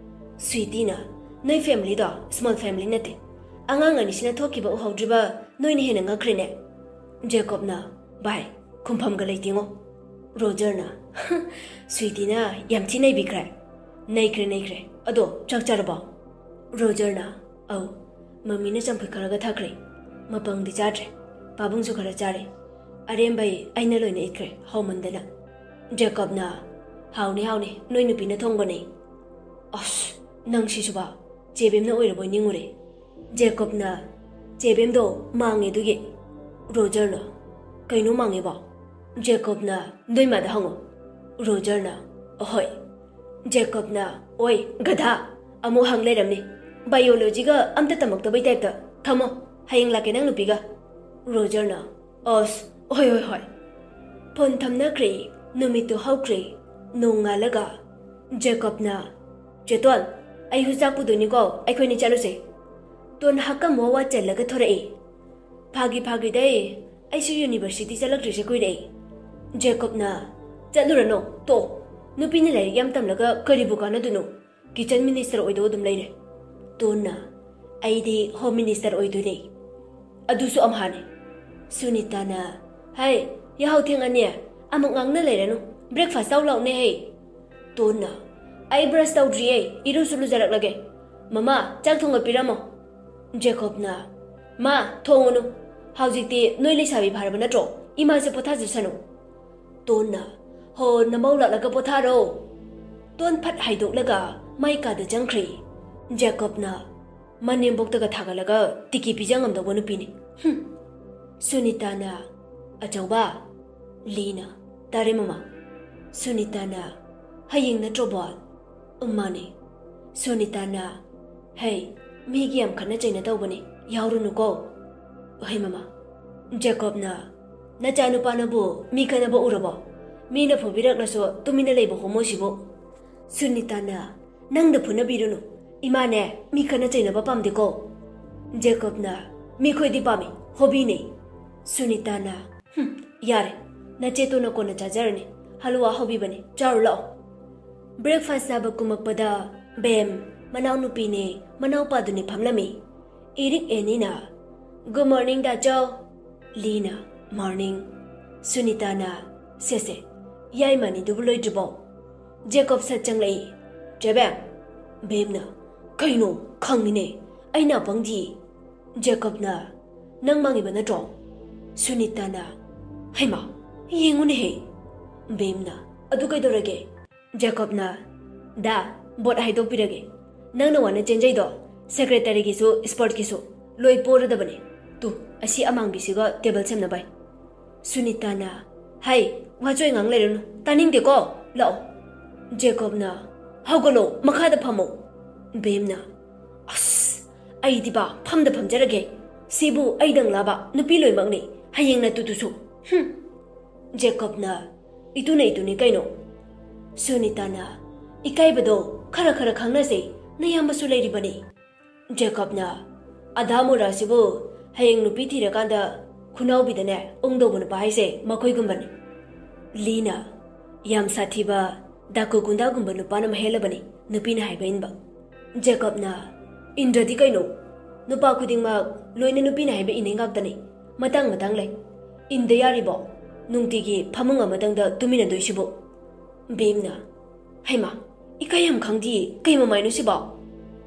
ꯁ꯭ꯋꯤꯇꯤꯅ, "ꯅꯣꯏ ꯐꯦꯃꯤꯂꯤꯗꯣ ꯁ꯭ꯃꯣꯜ ꯐꯦꯃꯤꯂꯤ ꯅꯠꯇꯦ꯫ ꯑꯉꯥꯡ ꯑꯅꯤꯁꯤꯅ ꯊꯣꯛꯈꯤꯕ ꯎꯍꯧꯗ꯭ꯔꯤꯕ ꯅꯣꯏꯅ ꯍꯦꯟꯅ ꯉꯛꯈ꯭ꯔꯦꯅꯦ꯫ ꯖꯦꯀꯣꯕꯅ, "ꯚꯥꯏ, ꯈꯨꯝꯐꯝꯒ ꯂꯩꯇꯦꯉꯣ꯫" ꯔꯣꯖꯔꯅ, "ꯁ꯭ꯋꯤꯇꯤꯅ ꯌꯥꯝ ꯊꯤ ꯅꯩꯕꯤꯈ꯭ꯔꯦ꯫" "ꯅꯩꯈ꯭ꯔꯦ, ꯅꯩꯈ꯭ꯔꯦ꯫ ꯑꯗꯣ ꯆꯥꯛ ꯆꯥꯔꯕꯣ?" ꯔꯣꯖꯔꯅ, "ꯑꯧ, ꯃꯝꯃꯤꯅ ꯆꯝꯐꯨꯠ ꯈꯔꯒ ꯊꯛꯈ꯭ꯔꯦ꯫ ꯃꯄꯪꯗꯤ ꯆꯥꯗ꯭ꯔꯦ꯫ ꯄꯥꯕꯨꯡꯁꯨ ꯈꯔ ꯆꯥꯔꯦ꯫ ꯑꯔꯦꯝꯕꯩ ꯑꯩꯅ ꯂꯣꯏꯅ ꯏꯠꯈ꯭ꯔꯦ, ꯍꯥꯎꯃꯟꯗꯅ꯫" ꯖꯦꯀꯣꯕꯅ, "ꯍꯥꯎꯅꯤ, ꯍꯥꯎꯅꯤ, ꯅꯣꯏ ꯅꯨꯄꯤꯅ ꯊꯣꯡꯕꯅꯦ꯫" "ꯑꯁ, ꯅꯪ ꯁꯤꯁꯨꯕ, ꯆꯦꯕꯦꯝꯅ ꯑꯣꯏꯔꯕꯣꯏ ꯅꯤꯡꯉꯨꯔꯦ꯫" ꯖꯦꯀꯣꯕꯅ, "ꯆꯦꯕꯦꯝꯗꯣ ꯃꯥꯡꯉꯦ ꯑꯗꯨꯒꯤ꯫" ꯔꯣꯖꯔꯅ, "ꯀꯩꯅꯣ ꯃꯥꯡꯉꯦꯕꯣ?" ꯖꯦꯀꯣꯕꯅ, "ꯅꯣꯏ ꯃꯥꯗ ꯍꯪꯉꯣ꯫" ꯔꯣꯖꯔꯅ, "ꯑꯍꯣꯏ꯫" ꯖꯦꯀꯣꯕꯅ, "ꯑꯣꯏ, ꯒꯙꯥ, ꯑꯃꯨꯛ ꯍꯪ ꯂꯩꯔꯝꯅꯤ꯫ ꯕꯥꯏꯑꯣꯂꯣꯖꯤꯒ ꯑꯝꯇ ꯇꯝꯃꯛꯇꯕꯩ ꯇꯥꯏꯞꯇ꯫ ꯊꯝꯃꯣ, ꯍꯌꯦꯡ ꯂꯥꯛꯀꯦ ꯅꯪ ꯅꯨꯄꯤꯒ꯫" ꯔꯣꯖꯔꯅ, "ꯑꯁ, ꯍꯣꯏ, ꯍꯣꯏ, ꯍꯣꯏ꯫" ꯐꯣꯟ ꯊꯝꯅꯈ꯭ꯔꯦ꯫ ꯅꯨꯃꯤꯠꯇꯨ ꯍꯧꯈ꯭ꯔꯦ꯫ ꯅꯣꯡꯉꯥꯜꯂꯒ ꯖꯦꯀꯣꯕꯅ, "ꯆꯦꯇꯣꯟ, ꯑꯩ ꯍꯨꯏ ꯆꯥꯛ ꯄꯨꯗꯣꯏꯅꯤꯀꯣ, ꯑꯩꯈꯣꯏꯅꯤ ꯆꯠꯂꯨꯁꯦ꯫" ꯇꯣꯟ ꯍꯛꯀꯝ ꯋꯥ ꯋꯥ ꯆꯜꯂꯒ ꯊꯣꯔꯛꯑꯦ꯫ "ꯐꯥꯒꯤ ꯐꯥꯒꯤꯗꯩ, ꯑꯩꯁꯨ ꯌꯨꯅꯤꯚꯔꯁꯤꯇꯤ ꯆꯠꯂꯛꯇ꯭ꯔꯤꯁꯦ ꯀꯨꯏꯔꯦ꯫" ꯖꯦꯀꯣꯕꯅ, "ꯆꯠꯂꯨꯔꯅꯣ, ꯇꯣ꯫ ꯅꯨꯄꯤꯅ ꯂꯥꯏꯔꯤꯛ ꯌꯥꯝ ꯇꯝꯂꯒ ꯀꯔꯤꯕꯨ ꯀꯥꯟꯅꯗꯣꯏꯅꯣ? ꯀꯤꯆꯟ ꯃꯤꯅꯤꯁꯇꯔ ꯑꯣꯏꯗꯧ ꯑꯗꯨꯝ ꯂꯩꯔꯦ꯫" ꯇꯣꯟꯅ, "ꯑꯩꯗꯤ ꯍꯣꯝ ꯃꯤꯅꯤꯁꯇꯔ ꯑꯣꯏꯗꯣꯏꯅꯦ꯫" ꯑꯗꯨꯁꯨ ꯑꯝꯍꯥꯅꯦ꯫ ꯁꯨꯅꯤꯇꯥꯅ, "ꯍꯩ, ꯌꯥꯍꯧ ꯊꯦꯡꯉꯅꯤ꯫ ꯑꯃꯨꯛ ꯉꯥꯡꯅ ꯂꯩꯔꯅꯨ꯫ ꯕ꯭ꯔꯦꯛꯐꯥꯁ ꯆꯥꯎ ꯂꯥꯎꯅꯦ ꯍꯩ꯫" ꯇꯣꯟꯅ, "ꯑꯩ ꯕ꯭ꯔꯁ ꯇꯧꯗ꯭ꯔꯤꯌꯦ, ꯏꯔꯨꯁꯨ ꯂꯨꯖꯔꯛꯂꯒꯦ꯫ ꯃꯃꯥ, ꯆꯥꯛ ꯊꯣꯡꯒꯠꯄꯤꯔꯝꯃꯣ꯫" ꯖꯦꯀꯣꯕꯅ, "ꯃꯥ, ꯊꯣꯡꯉꯨꯅꯨ꯫ ꯍꯧꯖꯤꯛꯇꯤ ꯅꯣꯏ ꯂꯩꯁꯥꯕꯤ ꯐꯥꯔꯕ ꯅꯠꯇ꯭ꯔꯣ? ꯏꯃꯥꯁꯦ ꯄꯣꯊꯥꯖꯁꯅꯨ꯫" ꯇꯣꯟꯅ, "ꯍꯣ, ꯅꯃꯧ ꯂꯥꯛꯂꯒ ꯄꯣꯊꯥꯔꯣ꯫" ꯇꯣꯟ ꯐꯠ ꯍꯥꯏꯗꯣꯛꯂꯒ ꯃꯥꯏ ꯀꯥꯗ ꯆꯪꯈ꯭ꯔꯦ꯫ ꯖꯦꯀꯣꯕꯅ ꯃꯅꯦꯝꯕꯣꯛꯇꯒ ꯊꯥꯒꯠꯂꯒ ꯇꯤꯀꯤ ꯄꯤꯖ ꯉꯝꯗꯧꯕ ꯅꯨꯄꯤꯅꯤ꯫ ꯍꯨꯝ꯫ ꯁꯨꯅꯤꯇꯥꯅ, "ꯑꯆꯧꯕ꯫" ꯂꯤꯅ, "ꯇꯥꯔꯦ ꯃꯃꯥ꯫" ꯁꯨꯅꯤꯇꯥꯅ, "ꯍꯌꯦꯡ ꯅꯠꯇ꯭ꯔꯣ ꯕꯣꯜ?" "ꯎꯝ, ꯃꯥꯅꯦ꯫" ꯁꯨꯅꯤꯇꯥꯅ, "ꯍꯩ, ꯃꯤꯒꯤ ꯌꯥꯝ ꯈꯠꯅ ꯆꯩꯅ ꯇꯧꯕꯅꯦ, ꯌꯥꯎꯔꯨꯅꯨꯀꯣ꯫" "ꯍꯣꯏ ꯃꯃꯥ꯫" ꯖꯦꯀꯣꯕꯅ, "ꯅꯆꯥꯅꯨꯄꯥꯅꯕꯨ ꯃꯤ ꯈꯠꯅꯕ ꯎꯔꯕꯣ? ꯃꯤꯅ ꯐꯨꯕꯤꯔꯛꯂꯁꯨ ꯇꯨꯃꯤꯟꯅ ꯂꯩꯕ ꯍꯣꯃꯣꯁꯤꯕꯨ꯫" ꯁꯨꯅꯤꯇꯥꯅ, "ꯅꯪꯗ ꯐꯨꯅꯕꯤꯔꯨꯅꯨ꯫ ꯏꯃꯥꯅꯦ, ꯃꯤ ꯈꯠꯅ ꯆꯩꯅꯕ ꯄꯥꯝꯗꯦꯀꯣ꯫" ꯖꯦꯀꯣꯕꯅ, "ꯃꯤꯈꯣꯏꯗꯤ ꯄꯥꯝꯃꯤ, ꯍꯣꯕꯤꯅꯦ꯫" ꯁꯨꯅꯤꯇꯥꯅ, "ꯍꯨꯝ, ꯌꯥꯔꯦ, ꯅꯆꯦꯇꯣꯟꯅ ꯀꯣꯟꯅ ꯆꯥꯖꯔꯅꯤ꯫ ꯍꯂꯨꯋꯥ ꯍꯧꯕꯤꯕꯅꯤ, ꯆꯥꯔꯨ ꯂꯥꯛꯑꯣ꯫" ꯕ꯭ꯔꯦꯛꯐꯥꯁ ꯆꯥꯕ ꯀꯨꯝꯃꯛꯄꯗ ꯕꯦꯝ, ꯃꯅꯥꯎꯅꯨꯄꯤꯅꯦ, ꯃꯅꯥꯎꯄꯥꯗꯨꯅꯦ ꯐꯝꯂꯝꯃꯤ꯫ ꯏꯔꯤꯛ ꯑꯦꯅꯤꯅ, "ꯒꯨꯗ ꯃꯣꯔꯅꯤꯡ ꯗꯥꯆꯧ꯫" ꯂꯤꯅ, Morning. ꯁꯨꯅꯤꯇꯥꯅ, "ꯁꯦ ꯁꯦ, ꯌꯥꯏꯃꯅꯤꯗꯨꯕꯨ ꯂꯣꯏꯗ꯭ꯔꯤꯕꯣ?" ꯖꯦꯀꯣꯕ ꯁꯠ ꯆꯪꯂꯛꯏ꯫ "ꯆꯦꯕꯦꯝ!" ꯕꯦꯝꯅ, "ꯀꯩꯅꯣ? ꯈꯪꯉꯤꯅꯦ, ꯑꯩꯅ ꯄꯪꯗꯤ"꯫ ꯖꯦꯀꯣꯕꯅ, "ꯅꯪ ꯃꯥꯡꯉꯤꯕ ꯅꯠꯇ꯭ꯔꯣ?" ꯁꯨꯅꯤꯇꯥꯅ, "ꯍꯩꯃꯥ, ꯌꯦꯡꯉꯨꯅꯦꯍꯦ!" ꯕꯦꯝꯅ, "ꯑꯗꯨ ꯀꯩꯗꯧꯔꯒꯦ?" ꯖꯦꯀꯣꯕꯅ, "ꯗꯥ, ꯕꯣꯠ ꯍꯥꯏꯗꯣꯛꯄꯤꯔꯒꯦ꯫ ꯅꯪꯅ ꯋꯥꯅ ꯆꯦꯟꯖꯩꯗꯣ, ꯁꯦꯀ꯭ꯔꯦꯇꯔꯤꯒꯤꯁꯨ ꯁ꯭ꯄꯣꯔꯠꯀꯤꯁꯨ ꯂꯣꯏ ꯄꯣꯔꯗꯕꯅꯦ꯫ ꯇꯨ, ꯑꯁꯤ ꯑꯃꯥꯡꯕꯤꯁꯤꯒ ꯇꯦꯕꯜ ꯁꯦꯝꯅꯕ"꯫ ꯁꯨꯅꯤꯇꯥꯅ, "ꯍꯥꯏ, ꯋꯥꯆꯣꯏ ꯉꯥꯡ ꯂꯩꯔꯨꯅꯨ, ꯇꯥꯅꯤꯡꯗꯦꯀꯣ, ꯂꯥꯛꯑꯣ"꯫ ꯖꯦꯀꯣꯕꯅ, "ꯍꯧꯒꯠꯂꯣ, ꯃꯈꯥꯗ ꯐꯝꯃꯣ"꯫ ꯕꯦꯝꯅ, "ꯑꯁ, ꯑꯩꯗꯤꯕ ꯐꯝꯗ ꯐꯝꯖꯔꯒꯦ꯫ ꯁꯤꯕꯨ ꯑꯩꯗꯪ ꯂꯥꯕ, ꯅꯨꯄꯤ ꯂꯣꯏꯅꯃꯛꯅꯤ, ꯍꯌꯦꯡ ꯅꯇꯨꯗꯨꯁꯨ꯫ ꯍꯨꯝ"꯫ ꯖꯦꯀꯣꯕꯅ, "ꯏꯇꯨꯅ ꯏꯇꯨꯅꯤ ꯀꯩꯅꯣ"꯫ ꯁꯨꯅꯤꯇꯥꯅ, "ꯏꯀꯥꯏꯕꯗꯣ ꯈꯔ ꯈꯔ ꯈꯪꯅꯁꯦ, ꯅꯌꯥꯝꯕꯁꯨ ꯂꯩꯔꯤꯕꯅꯤ"꯫ ꯖꯦꯀꯣꯕꯅ, "ꯑꯗꯥ ꯃꯣꯔꯥꯁꯤꯕꯨ ꯍꯌꯦꯡ ꯅꯨꯄꯤ ꯊꯤꯔꯀꯥꯟꯗ ꯈꯨꯅꯥꯎꯕꯤꯗꯅꯦ ꯎꯪꯗꯧꯕ ꯅꯨꯄꯥ ꯍꯥꯏꯁꯦ ꯃꯈꯣꯏꯒꯨꯝꯕꯅꯤ"꯫ ꯂꯤꯅ, "ꯌꯥꯝ ꯁꯥꯊꯤꯕ ꯗꯥꯀꯨ ꯒꯨꯟꯗꯥꯒꯨꯝꯕ ꯅꯨꯄꯥꯅ ꯃꯍꯦꯜꯂꯕꯅꯤ ꯅꯨꯄꯤꯅ ꯍꯥꯏꯕ ꯏꯟꯕ"꯫ ꯖꯦꯀꯣꯕꯅ, "ꯏꯟꯗ꯭ꯔꯗꯤ ꯀꯩꯅꯣ? ꯅꯨꯄꯥ ꯈꯨꯗꯤꯡꯃꯛ ꯂꯣꯏꯅ ꯅꯨꯄꯤꯅ ꯍꯥꯏꯕ ꯏꯟꯅꯩ ꯉꯥꯛꯇꯅꯤ꯫ ꯃꯇꯥꯡ ꯃꯇꯥꯡ ꯂꯩ꯫ ꯏꯟꯗ ꯌꯥꯔꯤꯕꯣ? ꯅꯨꯡꯇꯤꯒꯤ ꯐꯃꯨꯡ ꯑꯃꯇꯪꯗ ꯇꯨꯃꯤꯟꯅꯗꯣꯏꯁꯤꯕꯨ"꯫ ꯕꯦꯝꯅ, "ꯍꯩꯃꯥ, ꯏꯀꯥꯏ ꯌꯥꯝ ꯈꯪꯗꯤꯌꯦ, ꯀꯩ ꯃꯃꯥꯏꯅꯣ ꯁꯤꯕꯣ?"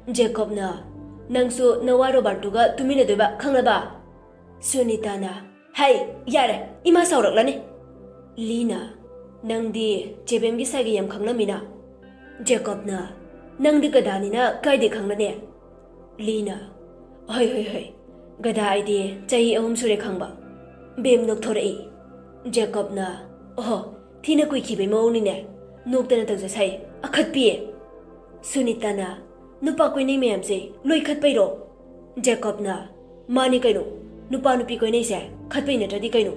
ꯖꯦꯀꯣꯕꯅ, "ꯅꯪꯁꯨ ꯅꯋꯥ ꯔꯣꯕꯥꯔꯠꯇꯨꯒ ꯇꯨꯃꯤꯟꯅꯗꯣꯏꯕ, ꯈꯪꯂꯕ?" ꯁꯨꯅꯤꯇꯥꯅ, "ꯍꯩ, ꯌꯥꯔꯦ, ꯏꯃꯥ ꯁꯥꯎꯔꯛꯂꯅꯤ"꯫ ꯂꯤꯅ, "ꯅꯪꯗꯤ ꯆꯦꯕꯦꯝꯒꯤ ꯁꯥꯏꯒ ꯌꯥꯝ ꯈꯪꯂꯝꯃꯤꯅ"꯫ ꯖꯦꯀꯣꯕꯅ, "ꯅꯪꯗꯤ ꯒꯙꯥꯅꯤꯅ ꯀꯥꯏꯗꯩ ꯈꯪꯂꯅꯤ?" ꯂꯤꯅ, "ꯍꯣꯏ, ꯍꯣꯏ, ꯍꯣꯏ, ꯒꯙꯥ ꯑꯩꯗꯤ ꯆꯍꯤ ꯑꯍꯨꯝ ꯁꯨꯔꯦ ꯈꯪꯕ"꯫ ꯕꯦꯝ ꯅꯣꯛꯊꯣꯔꯛꯏ꯫ ꯖꯦꯀꯣꯕꯅ, "ꯑꯣꯍꯣ, ꯊꯤꯅ ꯀꯨꯏꯈꯤꯕꯩ ꯃꯑꯣꯡꯅꯤꯅꯦ, ꯅꯣꯛꯇꯅ ꯇꯧꯖꯁꯥꯏ, ꯑꯈꯠꯄꯤꯌꯦ"꯫ ꯁꯨꯅꯤꯇꯥꯅ, "ꯅꯨꯄꯥ ꯀꯣꯏꯅꯩ ꯃꯌꯥꯝꯁꯦ ꯂꯣꯏ ꯈꯠꯄꯩꯔꯣ?" ꯖꯦꯀꯣꯕꯅ, "ꯃꯥꯅꯤ ꯀꯩꯅꯣ, ꯅꯨꯄꯥ ꯅꯨꯄꯤ ꯀꯣꯏꯅꯩꯁꯦ ꯈꯠꯄꯩ ꯅꯠꯇ꯭ꯔꯗꯤ ꯀꯩꯅꯣ?